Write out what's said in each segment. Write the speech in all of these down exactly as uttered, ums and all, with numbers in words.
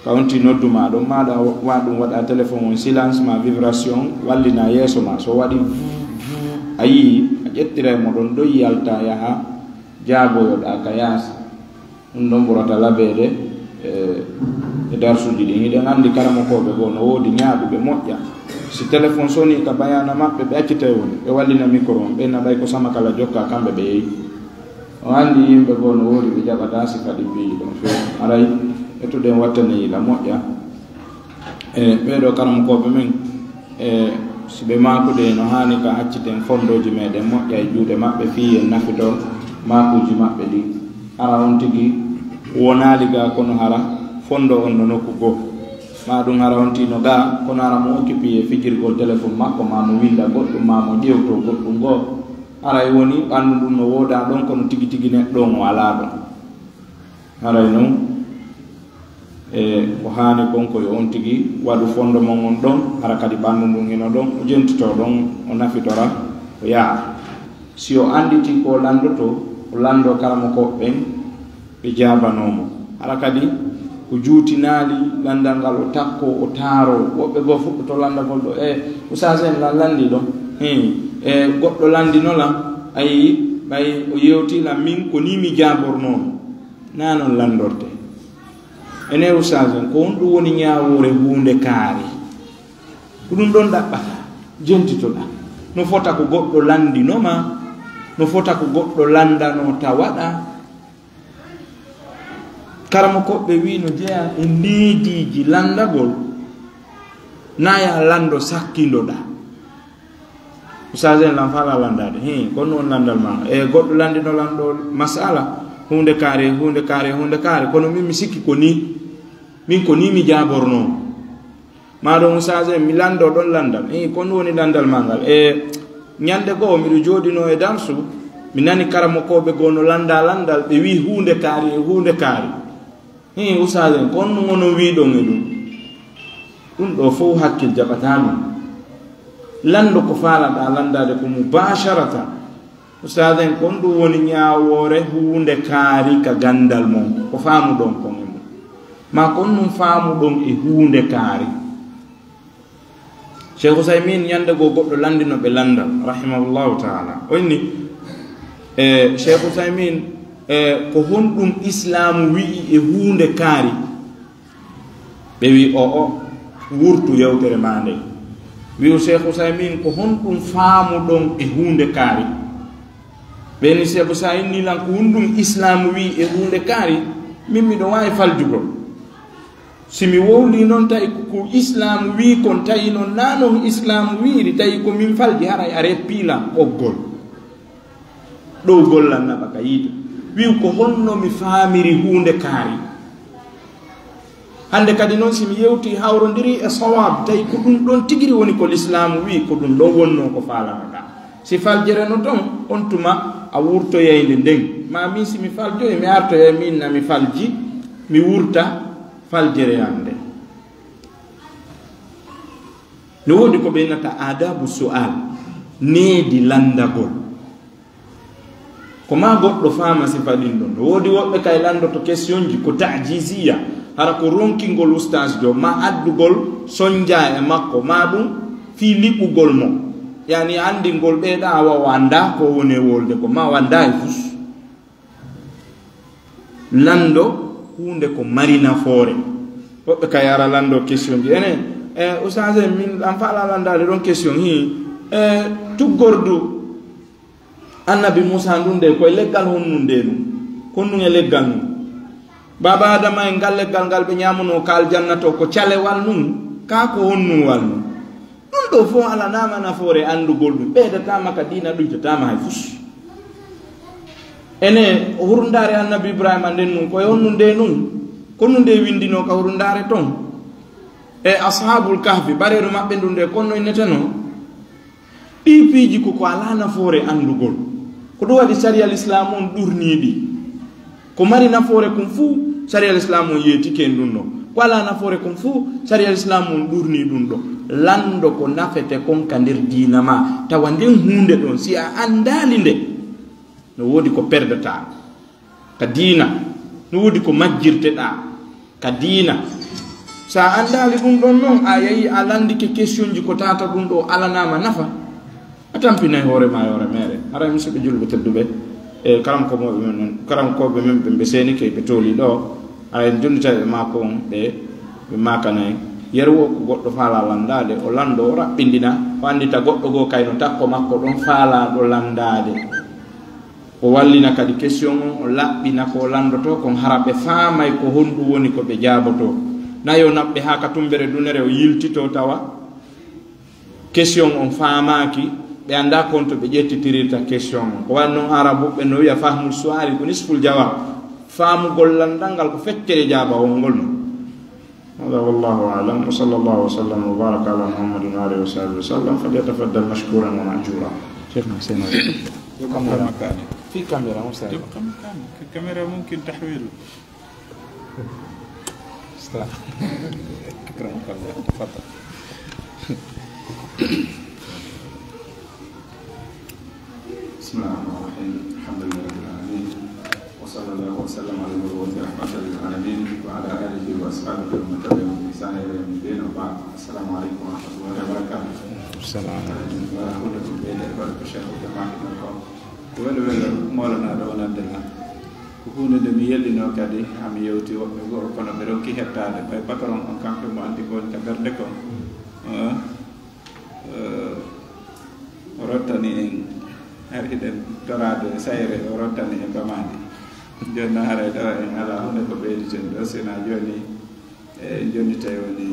Ka on ti noddu ma ɗon, maɗa wa ɗum, waɗa téléphone on silence ma vibration, wallina yeeso ma. So waɗi vuv, vuv, a yii, a ƴettiray mo ɗon, ɗon yalta yaha jaaboyoɗa ka yaasi. Ɗum ɗon ɓurata labeede, e, e darsuuji ɗin. Hiɗen anndi karamokooɓe goo no woodi ñaaɗuɓe moƴƴa. Si téléphone sonii ka bayaana maɓɓe, ɓe accitay woni, ɓe wallina micro on, ɓe naɓay ko sama kala jokka, kamɓe ɓe yehi. On anndi yimɓe goo no woodi ɓe jaɓataa sifa ɗin piiji ɗon few. Haray, etuɗen wattane yila moƴƴa. E, ɓee ɗoo karamokooɓe men, e, si ɓe maakude no haani ka acciten fonndooji meɗen moƴƴa e juuɗe maɓɓe fii en nafitor maakuuji maɓɓe ɗin. Hara on tigi wonaali gaa kono hara fonndo on no nokku goo. Maa ɗum hara on tino gaa kono hara mo occupé e fijirgol téléphone makko, maa mo winnda goɗɗum, maa mo ƴeewtoo goɗɗum goo. Haray woni ɓanndu ndun no woodaa ɗon kono tigi tigi neɗɗo on o alaa ɗon. Haray non, e, ko haani kon ko yo on tigi waɗu fonndo mon on ɗon, hara kadi ɓanndu ndun hino ɗon, o jentitoo ɗon, o nafitora, o yaha. Si o annditi ko o lanndotoo, o lanndoo karamokooɓe ɓen, ɓe jaabanoo mo. Hara kadi ko juutinaali lanndal ngal, o takkoo, o taaroo. Woɓɓe goo fuɗɗotoo lanndagol ɗoo, e, ustaas en lan lanndii ɗon. Hii, e, goɗɗo lanndino lan, ayi, ɓay o yeewtii lan, min ko nii mi jaabornoo mo. Naa non lanndortee. Enee, ustaas en, ko honɗum woni ñaawoore huunde kaari? Ko ɗum ɗon ɗaɓɓata, jentitoɗaa. No fota ko goɗɗo lanndino ma, no fota ko goɗɗo lanndano tawaɗaa. Karamokooɓe wii no jeyaa e neediiji lanndagol, naa yaa lanndo sakkindoɗaa. Ustaas en lan faalaa lanndaade. Hii, kono on lanndal maa. E goɗɗo lanndino lan ɗoo masala, huunde kaari, huunde kaari, huunde kaari. Kono min mi sikki ko nii. Min ko nii mi jaabornoo. Maa ɗon ustaas en, mi lanndoo ɗon lanndal. Hii, kono woni lanndal maa ngal. E ñannde goo, miɗo jooɗinoo e darsu, mi nani karamokooɓe goo no lannda lanndal, ɓe wii huunde kaari e huunde kaari. Hii, ustaas en, ko honɗum onon wiiɗon e ɗum? Ɗum ɗoo fow hakkil jaɓataa ɗum. Lanndo ko faalaɗaa lanndaade ko mubasharatan. Ustaas en, ko honɗum woni ñaawoore huunde kaari ka ganndal mon? Ko faamuɗon kon e mum? Maa ko honɗum faamuɗon e huunde kaari? Cheikh Ousaymin ñannde goo goɗɗo lanndino ɓe lanndal, rahimahullahu taala. O inni, e, Cheikh Ousaymin, e, ko honɗum Islaamu wi'i e huunde kaari? Ɓe wi'i, o'o, wurtu yewtere maa nden. Wi'u Cheikh Ousaymin, ko honɗum faamuɗon e huunde kaari? Ɓe inni, Cheikh Ousaymin, lan ko honɗum Islaamu wi'i e huunde kaari, min miɗo waawi faljugol. Si mi wowlii non, tawi ko, ko Islaamu wi'i kon, tawi non naa non Islaamu wi'iri, tawi ko min falji, haray a reppii lan ɓoggol ɗowgol lan naɓa ka yiite. Wi'u ko honno mi faamiri huunde kaari. Hannde kadi non, si mi yewtii hawrondirii e sawaab, tawi ko ɗum ɗon tigiri woni ko Lislaamu wi'i, ko ɗum ɗon wonnoo ko faalanoɗaa. Si faljere no ton, on tuma a wurtoyay nde nden. Maa min si mi faljoyi, mi artoyay min na mi falji, mi wurta faljere an nde. No woodi ko ɓe innata aadabu su'aal, needi lanndagol. Ko maa goɗɗo faama sifa ɗin ɗon. No woodi woɓɓe kay lanndoto questionji ko ta'jiziya, hara ko ronkingol ustaas jo, maa addugol sonja e makko, maa ɗum fii liɓugol mo. Yani anndingol ɓe ɗa awa o anndaa ko woni e wolde ko, maa o anndaa e fus. Lanndo huunde ko mari nafoore. Woɓɓe kay ara lanndo questionji. Ene, e, ustaas en, min an faala lanndaade ɗon question hii. E, tuggordu Annabi Muusaa ndun de, ko e leggal honnun de nun? Ko nun e leggal nun? Baaba Aadama e ngal leggal ngal ɓe ñaamunoo ka aljanna to, ko calewal nun? Kaa ko honnun wal nun? Ɗun ɗoo fow alanaama nafoore anndugol ɗun. Ɓeydataama ka diina, ɗuytataama hay fus. Ene, hurndaare Annabi Ibraahiima nden nun, ko e honnun de nun? Ko nun de winndinoo ka hurndaare ton? E Ashaabul Kahfi, bareeru maɓɓe ndun de, ko honno innetenoo? Ɗii piiji ko, ko alaa nafoore anndugol. Ko ɗun waɗi sariyal Islaamu on ɗurnii ɗi. Ko mari nafoore kon fuu, sariyal Islaamu on yeetike e ndun ɗon. Ko alaa nafoore kon fuu, sariyal Islaamu on ɗurnii ɗun ɗon. Lanndo ko nafete kon ka nder diina maa, tawa nden huunde ɗon, si a anndaali nde, no woodi ko perdataa ka diina, no woodi ko majjirteɗaa. Ka diina. So a anndaali ɗum ɗon noon, a yehi a lanndike question ji ko tata ɗum ɗo alanaama nafa, a tampinay hoore ma yoore meere. Haray musidɓe julɓe tedduɓe, e karamkooɓe men non, karamkooɓe men ɓe, ɓe seeni kay ɓe tooli ɗo, haray en jonnitay ɓe maako on, ɓe, ɓe maakanay. Yeru o ko goɗɗo faala lanndaade, o lanndo, o raɓɓindina, o anndita goɗɗo goo kay no takko makko ɗon faalaa ɗo lanndaade. O wallina kadi question on, o laɓɓina ko o lanndotoo kon, hara ɓe faamay ko honɗum woni ko ɓe jaabotoo. Na yo naɓɓe haa ka tumbere dunere o yiltitoo tawa question on faamaaki, ɓe anndaa kon to ɓe ƴettitirirta question on. Ko wayi non Arabuɓe no wi'a fahmu su'aali ko nisful jawaab. Faamugol lanndal ngal ko feccere jaabawol ngol non. هذا والله أعلم، وصلى الله وسلم وبارك على محمد وآله وصحبه وسلم، فليتفضل مشكورا ومأجورا. شيخنا حسين. يبقى مكانه. في كاميرا، مو سامع. يبقى مكانه. الكاميرا ممكن تحويله. أستاذ. أكرمك الله. تفضل. بسم الله الرحمن الرحيم. الحمد لله رب العالمين. وصلى الله وسلم على المبعوث رحمة للعالمين وعلى آله وأصحابه ومن تبعهم بإحسان إلى يوم الدين، وبعد. السلام عليكم ورحمة الله وبركاته. السلام. Wala hunde ko ɓeyde e hoore ko Cheikh Abdou Mahdi non ko. Ko welo welo Mawlana ɗo wonande lan. Ko hunde nde mi yellinoo kadi, hami yewti woɓɓe goo, kono ɓe ronki hettaade. Ɓay patron on, kanko mo anndi ko woni ka bernde kon. Eh, eh, o rottani en, har hiɗen toraade sayre, o rottani en bamaandi. Jooni noon haray ɗo en alaa hunde ko ɓeyditen ɗo, sina jooni, e, jooni tawi woni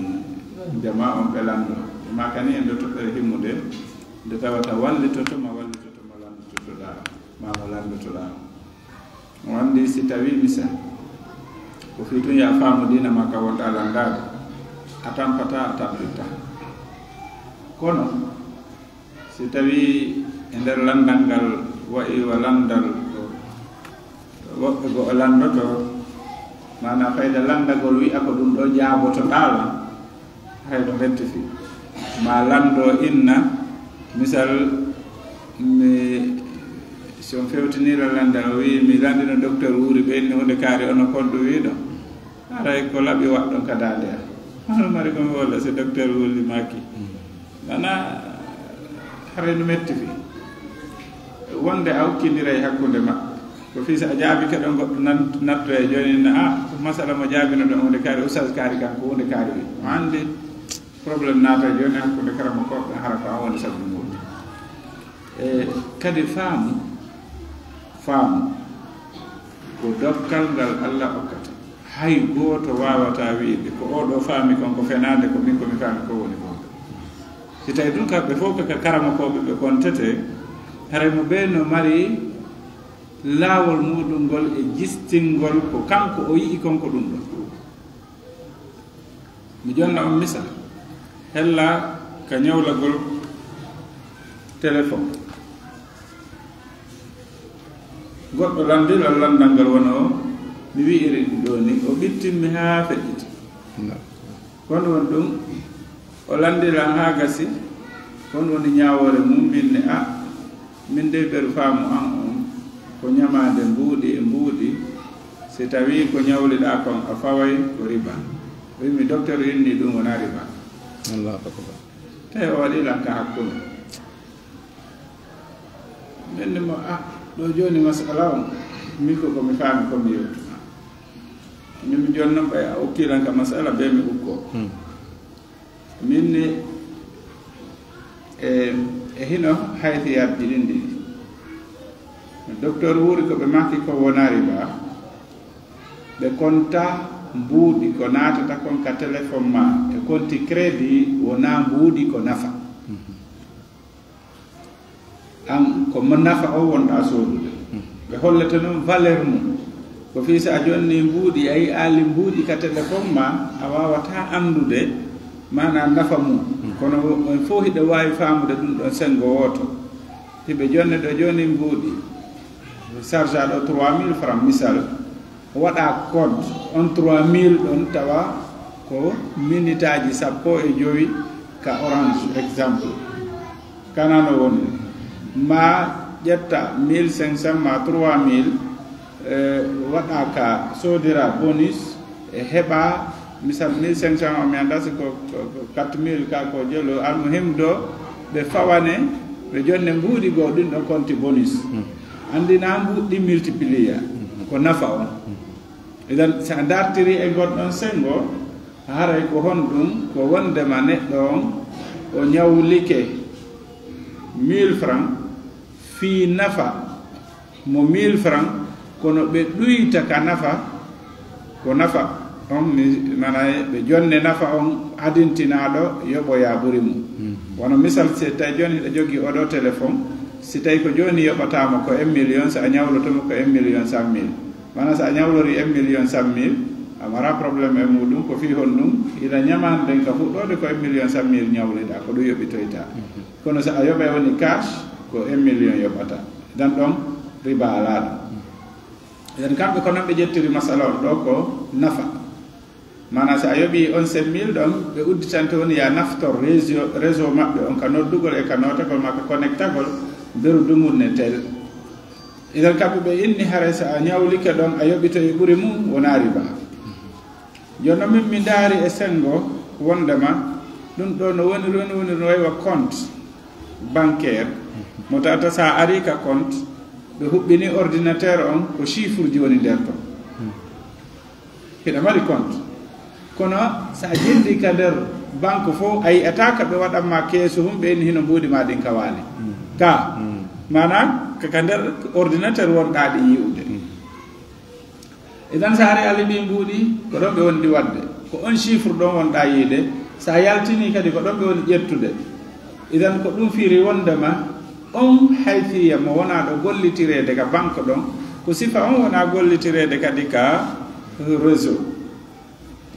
jama on ɓe lanndo. Ɓe maakani en ɗo toɓɓere himmude, nde tawata wallitoto ma wallitoto mo lanndotoɗaa, ma mo lanndotoɗaa. O anndi si tawii misal, ko fii tun yaa faamu diina maa ka wonɗaa lanndaade, a tampataa, a tampittaa. Kono, si tawii e nder lanndal ngal wa'i wa lanndal woɓɓe goo o lanndotoo, maanaa fayda lanndagol wi'a ko ɗum ɗoo jaabotoɗaa lan, haray no metti fii. Ma lanndo inna, misal, mi, si on fewtinira lanndal, o wi'i, "Mi lanndino Docteur Wuuri, ɓe inni huunde kaari, ono kon ɗum wi'i ɗon." Haray ko laɓi waɗɗon ka daande am. Hono mari ko mi walla si Docteur Wuuri maaki. Maanaa, haray no metti fii. Wonde a ukkindiray hakkunde maɓɓe. Ko fii si a jaabike ɗon goɗɗo nan-, nattoya jooni na, "Ah, masala mo jaabino ɗon huunde kaari, Oustaz kaari kan ko huunde kaari wi." O anndi problème naata jooni hakkunde karamokooɓe ɓen, hara ko an woni sabu muuɗum. E kadi faamu, faamu ko dokkal ngal Alla okkata. Hay gooto waawataa wi'ude ko oo ɗoo faami kon ko fenaande, ko min ko mi faami ko woni goonga. Si tawii ɗum kamɓe fof ko ka karamokooɓe ɓe kontetee, haray mo ɓee no mari laawol muuɗum ngol e jistingol ko kanko o yi'i kon ko ɗum ɗon. Mi jonna on misal, hella ka ñawlagol telefon. Goɗɗo lanndii lan lanndal ngal wano mi wi'iri ɗum ɗoo ni, o ɓittimmi haa feƴƴiti. Kono won ɗum, o lanndii lan haa gasi, kono woni ñaawoore mum, min ne, a, min dey ɓeru faamu an on, ko ñamaande mbuuɗi e mbuuɗi, si tawii ko ñawliɗaa kon a faway ko riba. O wi'mi, "Docteur inni ɗum wonaa riba." Allahu akbar. Tawi o waɗi lan ka hakkunde. Min ne mo, "Ah, ɗo jooni masala on, min ko ko mi faami ko mi yewtuma." Min mi jooni noon ɓay a ukkii lan ka masala, be mi ukkoo. Hmm. Min ne, e, e hino haysi yarji ɗin ɗiɗi. Docteur Wuuri ko ɓe makki ko wonaa riba, ɓe konta mbuuɗi ko naatata kon ka téléphone ma e konti crédit wonaa mbuuɗi ko nafa. Mhm. An ko mo nafa o wonɗaa soodude. Mhm. Ɓe hollete noon valeur mum. Ko fii si a jonni mbuuɗi, a yi'aali mbuuɗi ka téléphone ma, a waawataa anndude maanaa nafa mum. Mhm. Kono wo-, en fof hiɗe waawi faamude ɗum ɗon senngo wooto. Hiɓe jonne ɗo jooni mbuuɗi. Charge ɗo trois mille francs, misal. Waɗa code on trois mille ɗon, tawa ko minitaaji sappo e jowi ka Orange, exemple. Kana no woni. Ma ƴetta mille cinq cents ma trois mille, eh, waɗa ka soodira bonus, E heɓa, misal, mille cinq cents o, mi annda si ko, ko, ko quatre mille ka ko jelo, almuhim do, ɓe fawane, ɓe jonne mbuuɗi goo, ɗin ɗon konti bonus. Anndi na mbuuɗi multiplier, ko nafa on. Idan, si a dartiri e ngon ɗon senngo, haray ko honɗum? Ko wondema neɗɗo on, o ñawlike mille francs, fii nafa mo mille francs, kono ɓe ɗuyta ka nafa, ko nafa on, mi, mana ɓe jonne nafa on adintinaaɗo yoɓoya ɓuri mum. Wano misal, si tawi jooni hiɗa jogii oɗo téléphone, si tawi ko jooni yoɓataama ko un million, so a ñawloto mo ko un million cent mille. Mana so a ñawlori un million cent mille, a mara problème e muɗum, ko fii honɗum? Ila ñamaan ɗen ka fuɗɗoode ko un million cent mille ñawliɗaa, ko ɗum yoɓitoyta. Kono so a yoɓay woni cash, ko un million yoɓata. Dan ɗon riba alaa ɗum. Idan kamɓe ko non ɓe ƴettiri masala on ɗo ko nafa. Mana so a yoɓi on sept mille ɗon, ɓe udditante woni ya naftor réseau, réseau maɓɓe on ka noddugol e ka nootagol ma ka connectagol, beru dumun ne tel. Idan kamɓe ɓe inni haray so a ñawlike ɗon, a yoɓitoyi ɓuri mum, wona riba. Jooni non min mi ndaari e senngo wondema ɗum ɗo no woni, woni, woni no waywa compte bancaire. Mo tawata sa ari ka compte, ɓe huɓɓini ordinateur on, ko chiffre ji woni nder ton. Hiɗa mari compte. Kono sa jendi ka nder banque fof, a yi'ata ka ɓe waɗan ma keesu hum, ɓe inni hino mbuuɗi ma ɗin ka waali. Ka, mana ka, ka nder ordinateur wonɗaa ɗi yi'ude. Idan, so hari a liɓii mbuuɗi, ko ɗon ɓe wondi waɗde. Ko on chiffre ɗon wonɗaa yiide. So a yaltinii kadi, ko ɗon ɓe woni ƴettude. Idan, ko ɗum firi wondema on hayfiya mo wonaa ɗo gollitireede ka banque ɗon, ko sifa on wonaa gollitireede kadi ka réseau.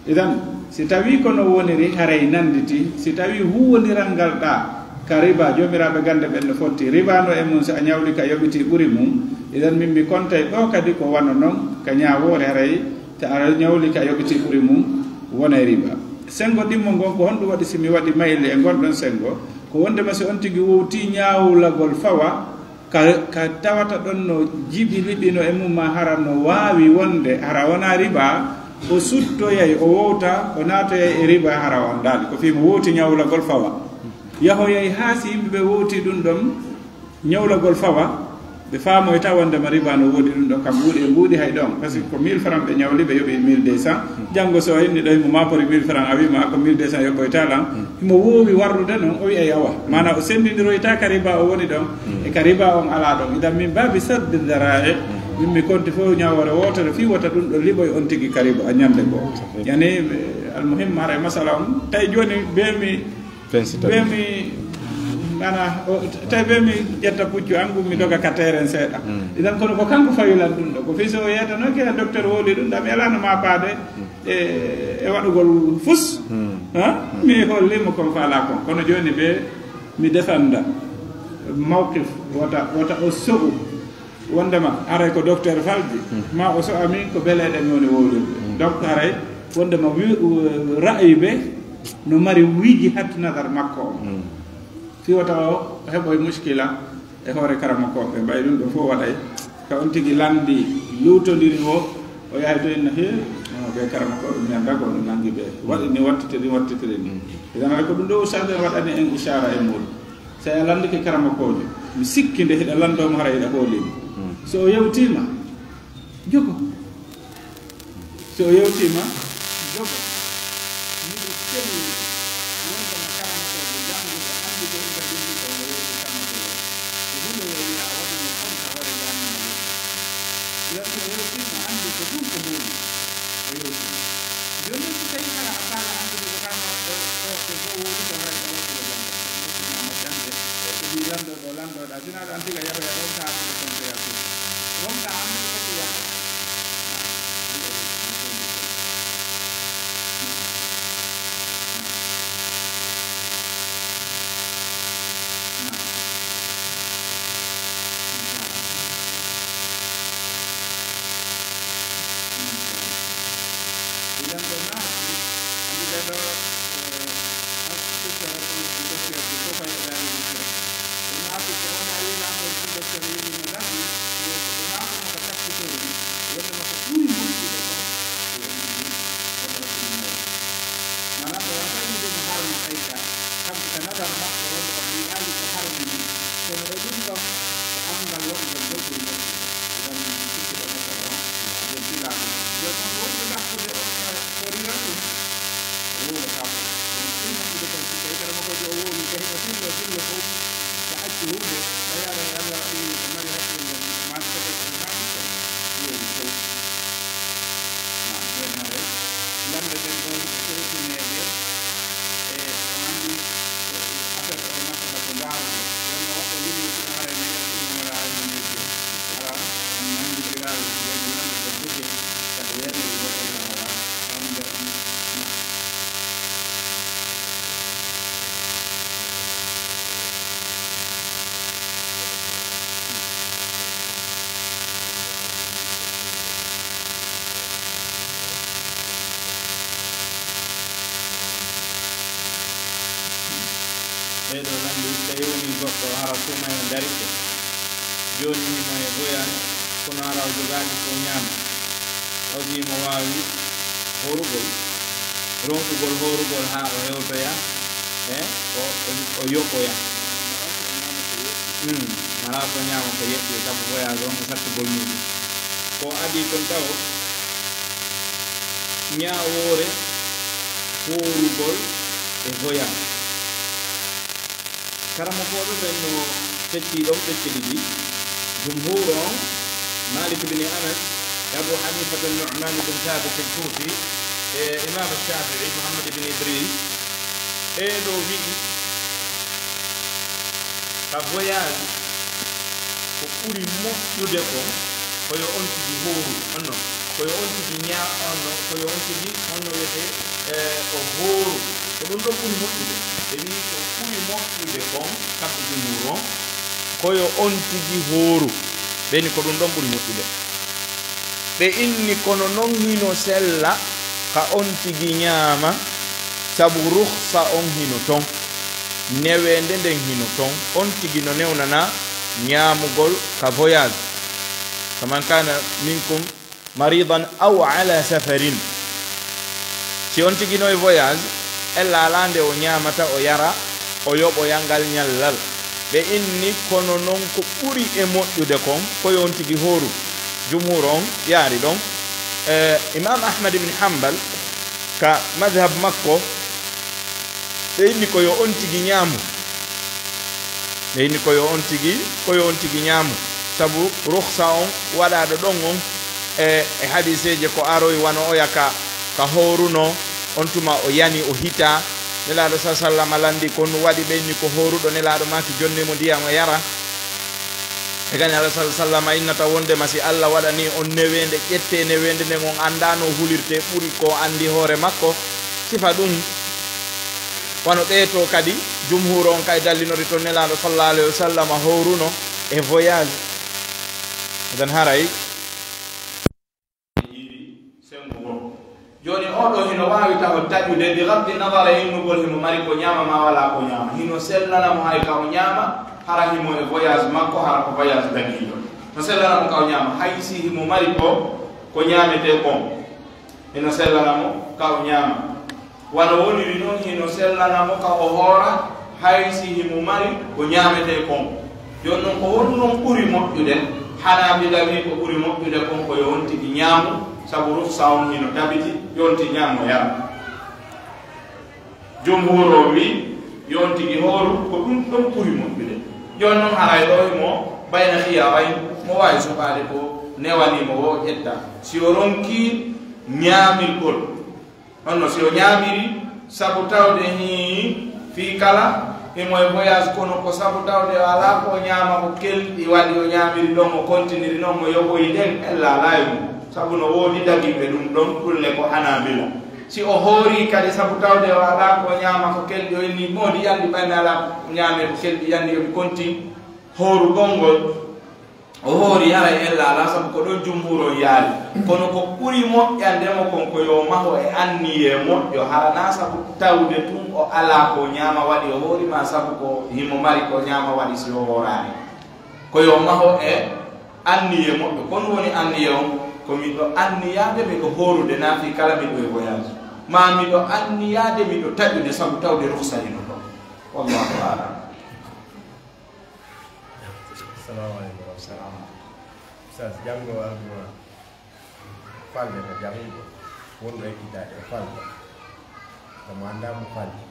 Idan, si tawii ko no woniri, haray nannditi, si tawii huuwondiral ngal ɗaa ka riba, joomiraaɓe gannde ɓen no fotti, riba no e mum, so a ñawli ka yoɓitii ɓuri mum, idan min mi kontay ɗoo kadi ko wano non ka ñaawoore, haray so a ñawli ka yoɓitii ɓuri mum, wonay riba. Senngo ɗimmo ngon, ko honɗum waɗi si mi waɗi mayli e ngon ɗon senngo? Ko wondema si on tigi wowtii ñawlagol fawa, ka, ka tawata ɗon no jiɓi liɓino e mum, ma hara no waawi wonde, hara wonaa riba, o suttoyay, o wowta, o naatoyay e riba, hara o anndaali. Ko fii mo wowti ñawlagol fawa. Yahoyay haa si yimɓe ɓe wowti ɗum ɗon ñawlagol fawa, ɓe faamoyta wondema riba no woodi ɗum ɗon, kam mbuuɗi e mbuuɗi hay ɗon. Parce que ko mille francs ɓe ñawli, ɓe yoɓi mille deux cents. Janngo so a inni ɗo himo maapori mille francs, a wiima ko mille deux cents yoɓɓoyta lan. Himo woowi warrude non, o wi'ay awa. Maana o senndindiroyta ka riba o woni ɗon, e ka riba on alaa ɗon. Idan min baabi saddi dara'i, min mi konti fof ñawoore wootere fii wota ɗum ɗo liɓoy on tigi ka riba a ñande goo. Yani, eh, almuhim, haray masala on. Tawi jooni be mi, be mi, mana, o, tawi be mi ƴetta puccu an, ngun mi doga ka terrain seeɗa. Idan kono ko kanko fawilan ɗum ɗo. Ko fii so o yeetano ke docteur wowli ɗum ɗam, elano ma paade. E, e waɗugol fus, ha? Mi holli mo kon faala kon. Kono jooni ɓe, mi defanda mawqif, wota, wota o so'u. Wondema, haray ko docteur falji, ma o so'a min ko beleeɗe mi woni wowlirde. Donc, haray, wondema, wi-, ra'ayi ɓe no mari wijihat nadar makko on. Fii wota o heɓoy muskila e hoore karamokooɓe, mbay ɗum ɗo fof waɗay. Ka on tigi lanndi luutondiri o, o yahay to en, he, no, ɓe karamokooɓe, mi annda ko no nanngi ɓe. Waɗi ni, wattitiri, wattitiri ni. Idan, haray ko ɗum ɗo ustaas en waɗani en ishaara e muɗum. So a lanndike karamokoojo, mi sikki nde hiɗa lanndoo mo, hara hiɗa hoolii mo. So o yewtiima, jogo. So o yewtiima, jogo. Miɗo selli wonde mo karamokoojo janngude anndi ko ina bimbi ko mo yewti karamokoojo. Ko huunde nde wi'a a waɗi mo kon ka hoore jaamu mo yewti. Yo so o yewtiima anndi ko ɗum ko moodi. O yewtiima. Jooni noon si tawii hara a faala anndude ko kama o, o, o, ko fof woni ko hoore ko waɗtude janngo. Ko ɗum a moƴƴande. Ko ɗum lanndoo ɗo lanndoo ɗa. Sinaa ɗo an tigi a yahoya ɗon ka anndude kon ko yaltude. Wonta anndude ko ko yaltude. Ɓee ɗoo lanndii, tawi wonii goɗɗo hara suumayee darii ɓe, jooni himo e voyage, kono hara o jogaaki ko o ñaama, o si himo waawi hoorugol, ronkugol hoorugol haa o hewtoya, e o, o, o yoɓoya. Hmm, alaa ko ñaama ko yeɓɓi, sabu voyage on ko sattugol muuɗum. Ko adii kon taw ñaawoore hoorugol e voyage. Karamokooɓe ɓen no feccii ɗon pecce ɗiɗi. Jumhuur on, Malik bin Anas, e Abu Hanifata Nu'man bin Thabit al-Kufi, e Imam Shafi'i, Muhammad bin Idris, ɓee ɗoo wi'i ka voyage ko ɓuri moƴƴude kon ko yo on tigi hooru, honno, ko yo on tigi ñaa-, honno, ko yo on tigi, honno wiyetee, e, o hooru. Ko ɗum ɗon ɓuri moƴƴude. Ɓe wi'i ko ɓuri moƴƴude kon, kamɓe jumhuur on, ko yo on tigi hooru. Ɓe ni ko ɗum ɗon ɓuri moƴƴude. Ɓe inni, kono non hino sella ka on tigi ñaama, sabu rukhsa on hino ton, neweende nden hino ton, on tigi no newnanaa ñaamugol ka voyage. Faman kana minkum maridan aw ala safarin. Si on tigi no e voyage, ella alaa nde o ñaamata, o yara, o yoɓoya ngal ñallal. Ɓe inni, kono non ko ɓuri e moƴƴude kon, ko yo on tigi hooru. Jumhuur on yaari ɗon. E, Imam Ahmad ibn Hanbal, ka madhab makko, ɓe inni ko yo on tigi ñaamu. Ɓe inni ko yo on tigi, ko yo on tigi ñaamu. Sabu rukhsa on waɗaaɗo ɗon on e, e hadiiseeje ko aroyi wano oya ka, ka hooruno, on tuma o yani, o hitaa. Nelaaɗo sa sallama lanndii ko ɗum waɗi, ɓe inni ko hooruɗo, Nelaaɗo maaki jonnee mo ndiyam o yara. E gani Alla sal-, sallama innata wondema si Alla waɗanii on neweende, ƴettee neweende nden, on anndaa no hulirtee, ɓuri ko anndi hoore makko, sifa ɗum. Wano ɓee to kadi, jumhuur on kay dallinori to Nelaaɗo sallallahu alayhi wa sallam hooruno e voyage. Idan haray. Jooni, oo ɗoo hino waawi taho taƴude, bi gaddi nadar e innugol himo mari ko ñaama maa walaa ko ñaama. Hino sellana mo hay ka o ñaama, hara himo e voyage makko, hara ko voyage dagiiɗo. No sellana mo ka o ñaama, hay si himo mari ko, ko ñaametee kon. Hino sellana mo ka o ñaama. Wano woniri non, hino sellana mo ka o hoora, hay si himo mari ko ñaametee kon. Jooni non, ko honɗun ɓuri moƴƴude? Hanaabila wi'i ko ɓuri moƴƴude kon ko yo on tigi ñaamu, sabu rukhsa on hino tabiti, yo on tigi ñaamu yara. Jumhuur on wi'i yo on tigi hooru, ko ɗum ɗon ɓuri moƴƴude. Jooni non, haray ɗoo himo bayna khiyarayn, mo waawi suɓaade ko newanii mo woo ƴetta. Si o ronkii ñaamirgol, honno si o ñaamiri sabu tawde hii fii kala himo e voyage, kono ko sabu tawde o alaa ko o ñaama, ko kelɗi waɗi o ñaamiri ɗon, o kontiniri non, o yoɓoyi ɗen, ella alaa e mum. Sabu no woodi dagiiɓe ɗum ɗon, ɗum le ko Hanaabila. Si o hoori kadi sabu tawde o alaa ko o ñaama, ko kelɗi, o inni moodi yalɗi ɓayde alaa ko ñaamee, ko kelɗi yanni, yo mi kontin hoorugol ngol. O hoori, haray ella alaa, sabu ko ɗon jumhuur on yaari. Kono ko ɓuri moƴƴande mo kon ko yo maho e anniyee moƴƴo, hara naa sabu tawde tun o alaa ko ñaama waɗi o hoori, maa sabu ko himo mari ko ñaama waɗi si o hooraali. Ko yo maho e anniyee moƴƴo. Ko honɗun woni anniyee on? Ko miɗo anniyaade miɗo hoorude naa fii kala miɗo e voyage. Maa miɗo anniyaade miɗo taƴude sabu tawde rukhsa hino ɗon. Wallaahu a'lam. Assalamu aleykum. Salaam. Ustaz, janngo aljumaa, falde ka jannguɗo, wonɗo ekkitaade, o falda. Kono mo anndaa mo faldi.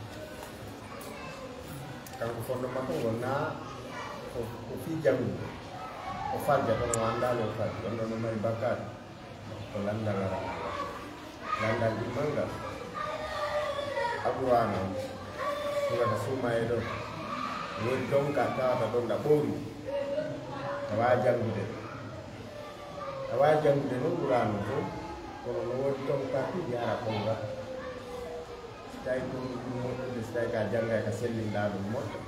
Kanko fonndo makko ngol naa ko, ko fii janngude. O falda kono mo anndaa o faldi. On ɗon no mari bakkaatu. Ko lanndal alaa. Lanndal ɗimmal ngal. Alqur'aana on. Sura ka suumayee ɗon. Woni ton ka tawata ɗon ɗa ɓooyni. A waawa janngude. A waawi janngude non Qur'aana on fof, kono no woodi ton partie ɗi hara ɓooyra. Si tawi ko ɗum moƴƴude, si tawi ka janngay ka sellinɗaa ɗum moƴƴa,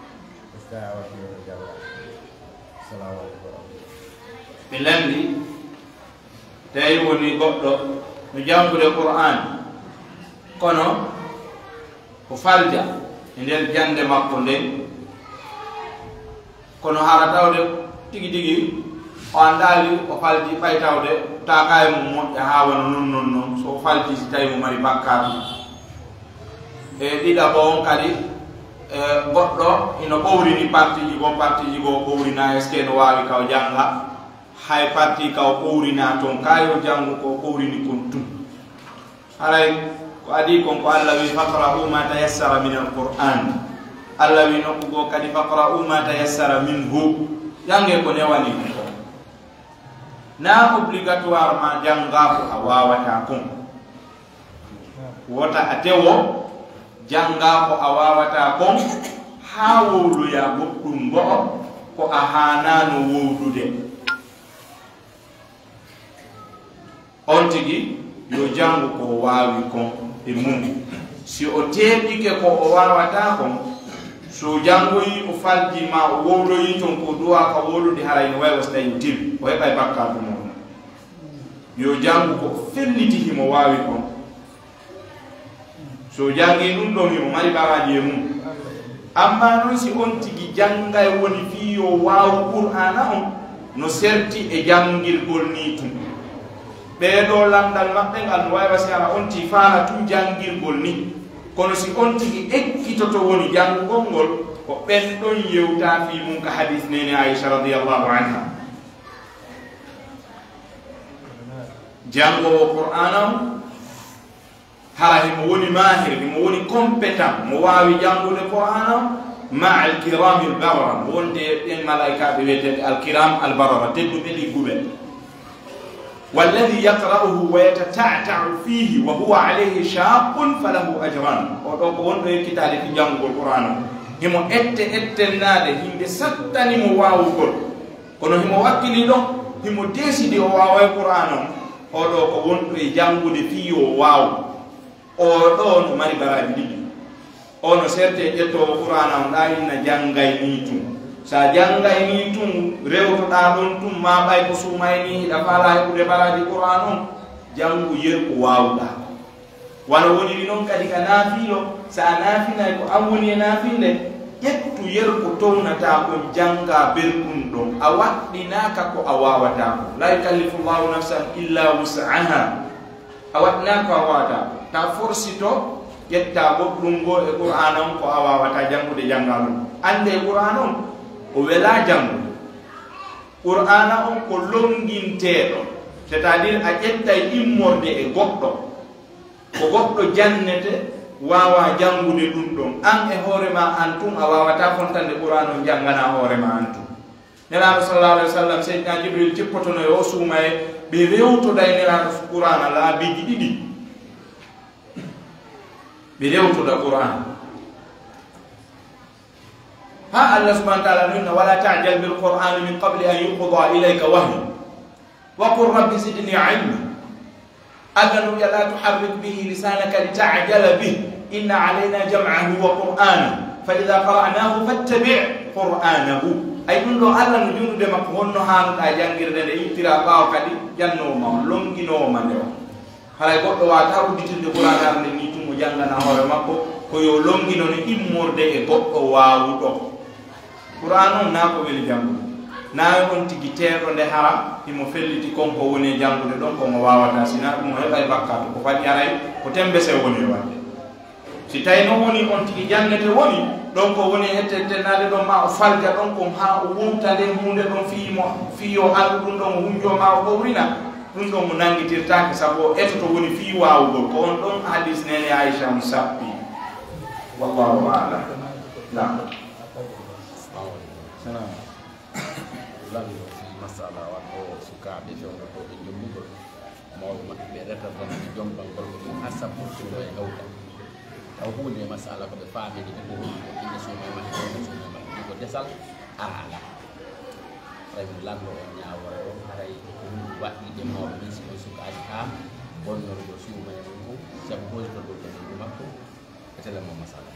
si tawi a waɗi ɗum jannga. Assalamu aleykum wa rahmatullah. Mi lanndi, tawi woni goɗɗo no janngude Qur'aan, kono ko falja e nder jannde makko nden, Kono hara tawde tigi tigi o anndaali, o falti ɓay tawde taaka e mum moƴƴa haa wano non non non, so o falti si tawi mo mari bakkaatu. E ɗiɗaɓo on kadi, e, goɗɗo ino ɓowrini partiji goo, partiji goo ɓowrina, est-ce que no waawi ka o jannga? Hay parti ka o ɓowrina toon, ka yo janngu ko o ɓowrini kon tun. Haray ko adii kon ko Allah wi, "Faqra'u ma tayassara min al-Qur'an." Allah wi nokku goo kadi, "Faqra'u ma tayassara minhu." Jannge ko newani ko. Na obligatoire ma jannga ko a waawata kon. Wota a tewo, jannga ko a waawata kon, haa wowloya goɗɗum go'o ko a haanaano wowlude. On tigi yo janngu ko o waawi kon e mum. Si o teeɓike ko o waawata kon, so janngoyi, o falji ma o wowloyi ton ko duwa ka wowlude, haray no way o so tawi o tiri, o heɓay bakkaatu mum. Yo janngu ko o felliti himo waawi kon. So janngi ɗum ɗon, himo mari baraaji e mum. Amma non si on tigi janngay woni fii yo waawu Qur'aana on, no serti e janngirgol nii tun. Ɓee ɗoo lanndal maɓɓe ngal no waawi wasi hara on tigi faala tun janngirgol nii. Kono si on tigi ekkitoto woni janngugol ngol, ko ɓen ɗon yewtaa fii mum ka hadiis neene Aisha radiyallahu anha. Janngoowo Qur'aana on, hara himo woni maahir, himo woni compétent, mo waawi janngude Qur'aana on, ma al-kiram al-barara, wonde ɓen malaa'ikaaɓe wi'eteeɓe al-kiram al-barara, tedduɓe, ɗigguɓe. Walladhi yaqra'uhu wa yatata'ta'u fihi wa huwa alayhi shaqqun falahu ajran. O ɗoo ko wonɗo yekkitaade fii janngugol Qur'aana on. Himo ette ettennaade, hinde sattani mo waawugol. Kono himo wakkili ɗon, himo deesidi o waaway Qur'aana on. Oo ɗoo ko wonɗo e janngude fii yo o waawu. Oo ɗoo no mari baraaji ɗiɗi. Oo no serte ƴettoowo Qur'aana on, ɗaa inna janngay nii tun. Sa janngay nii tun, rewtoɗaa ɗon tun, maa ɓay ko suumay nii, hiɗa faalaa heɓude baraaji Qur'aana on, janngu yerku waawuɗaa. Wano woniri non kadi ka naafiilo, sa a naafinay ko an woni e naafille, ƴettu yerko townataa kon janngaa berkun ɗon. A waɗɗinaaka ko a waawataa kon. La yukallifu Allahu nafsan illa wus'aha. A waɗɗinaaka ko a waawataa kon. Taa forsito ƴettaa goɗɗun goo e Qur'aana on ko a waawataa janngude, janngaa ɗun. Anndee Qur'aana on, o welaa janngude. Qur'aana on ko lonnginteeɗo, c'est-à-dire a ƴettay immorde e goɗɗo. Ko goɗɗo jannete, waawaa janngude ɗun ɗon. An e hoore maa an tun, a waawataa fontande Qur'aana on, jannganaa hoore maa an tun. Nelaaɗo sallallahu alayhi wa sallam, Seydina Jibril jippotono e o suuma e ɓe rewtoda e Nelaaɗo Qur'aana laabiiji ɗiɗi. Ɓe rewtoda Qur'aana. Haa Allah subhanahu wa ta'ala no inna, "Wala ta'jal bil Qur'ani min qabli an yuqda ilayka wahyu." Wa qul rabbi zidni ilma. Allah no wi'a, "La tuharrik bihi lisanaka lita'jala bih. Inna alayna jam'ahu wa qur'ana. Fa idha qara'nahu fattabi' qur'anahu." Ay ɗun ɗoo Allah no junude makko honno haanuɗaa janngirde nde, ittira ɓaawo kadi jannoowo ma on, lonnginoowo ma nde on. Haray goɗɗo waawataa udditirde Qur'aana nde nii tun o janngana hoore makko, ko yo lonngino ne immorde e goɗɗo waawuɗo. Qur'aana on naa ko weli janngude. Naa on tigi teeɗo nde hara himo felliti kon ko woni e janngude ɗon, ko mo waawataa, si naa ɗun o heɓay bakkaatu, ko faɗi haray ko tembese woni e waɗde. Si tawi non woni on tigi janngete woni ɗon ko woni e hettennaade ɗon, maa o falja ɗon kon haa o wowta nden huunde ɗon fii mo, fii yo alɗu ɗun ɗon o hunjoo maa o howrina, ɗun ɗon o nanngitirtaake, sabu o etoto woni fii waawugol. Ko on ɗon hadiis neene Aisha on sappi. Wallahu a'lam. Naam. Salam. Lanndo fii masala waɗɗo sukaaɓe fewndo ko ɓe jommugol. Mawɓe maɓɓe ɓe reta ɗon e jombangol ko ɗum haa sappo tuma e hewta. Taw huunde e masala ko ɓe faamini ɓe ko woni ko inde suuno e maɓɓe, inde suuno e maɓɓe, ko desal ara alaa. Tawi lanndo on ñaawore on, haray ko ɗum waɗɗide mawɓe ɓen si on sukaaɓe haa bonnorgol suuno e mum, sabu hoytogol ko ɓe makko, e tele mo masala.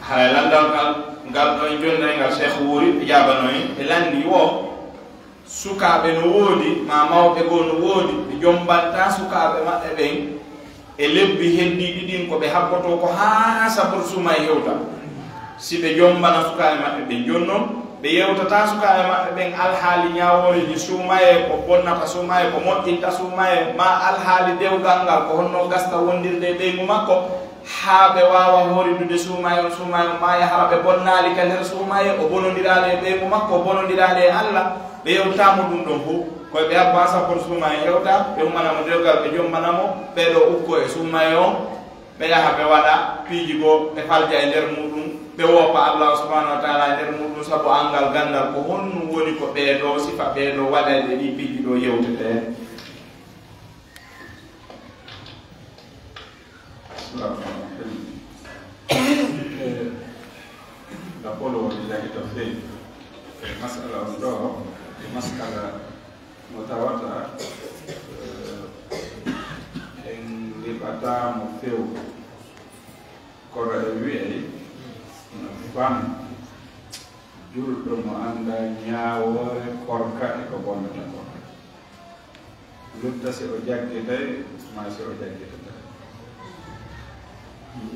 Haray lanndal ngal, ngal ɗo en jonnay ngal Cheikh Wuri, ɓe jaabanoyi, ɓe lanndi wo sukaaɓe no woodi, maa mawɓe goo no woodi, ɓe jombantaa sukaaɓe maɓɓe ɓen e lebbi heddiiɗi ɗin ko ɓe habbotoo ko haa sabor suma e hewta. Si ɓe jombana sukaaɓe maɓɓe ɓen, jooni non ɓe yewtataa sukaaɓe maɓɓe ɓen alhaali ñaawooreeji suumayee, ko bonnata suumayee, ko moƴƴinta suumayee, maa alhaali dewgal ngal, ko honno gasta wondirde e ɓeyngu makko, haa ɓe waawa hooridude suumayee on, suumayee on maaya, hara ɓe bonnaali ka nder suumayee, o bonondiraali e ɓeyngu makko, o bonondiraali e Alla, ɓe yewtataa mo ɗum ɗon fow. Ko ɓe habba sappo suumayee hewta, ɓe ummana mo dewgal, ɓe jombana mo, ɓee ɗoo ukkoo e suumayee on, ɓe yaha ɓe waɗa piiji goo, ɓe falja e nder muuɗum, ɓe woopa Allaahu subhaanahu wa taala e nder muuɗum, sabu anngal ganndal ko honɗum woni ko ɓee ɗoo sifa, ɓee ɗoo waɗayɓe ɗii piiji ɗoo yewtetee. Assalamu alaikum. Eh, da polo woni jagi to fe. Eh, masala on ɗo, eh, masala mo tawata, eh, en liɓata mo few. Kono e wi'ay no fan julɗo mo annda ñaawoore korka e ko bonnata korka. Lutta si o jaggitay, maa si o jaggitataa.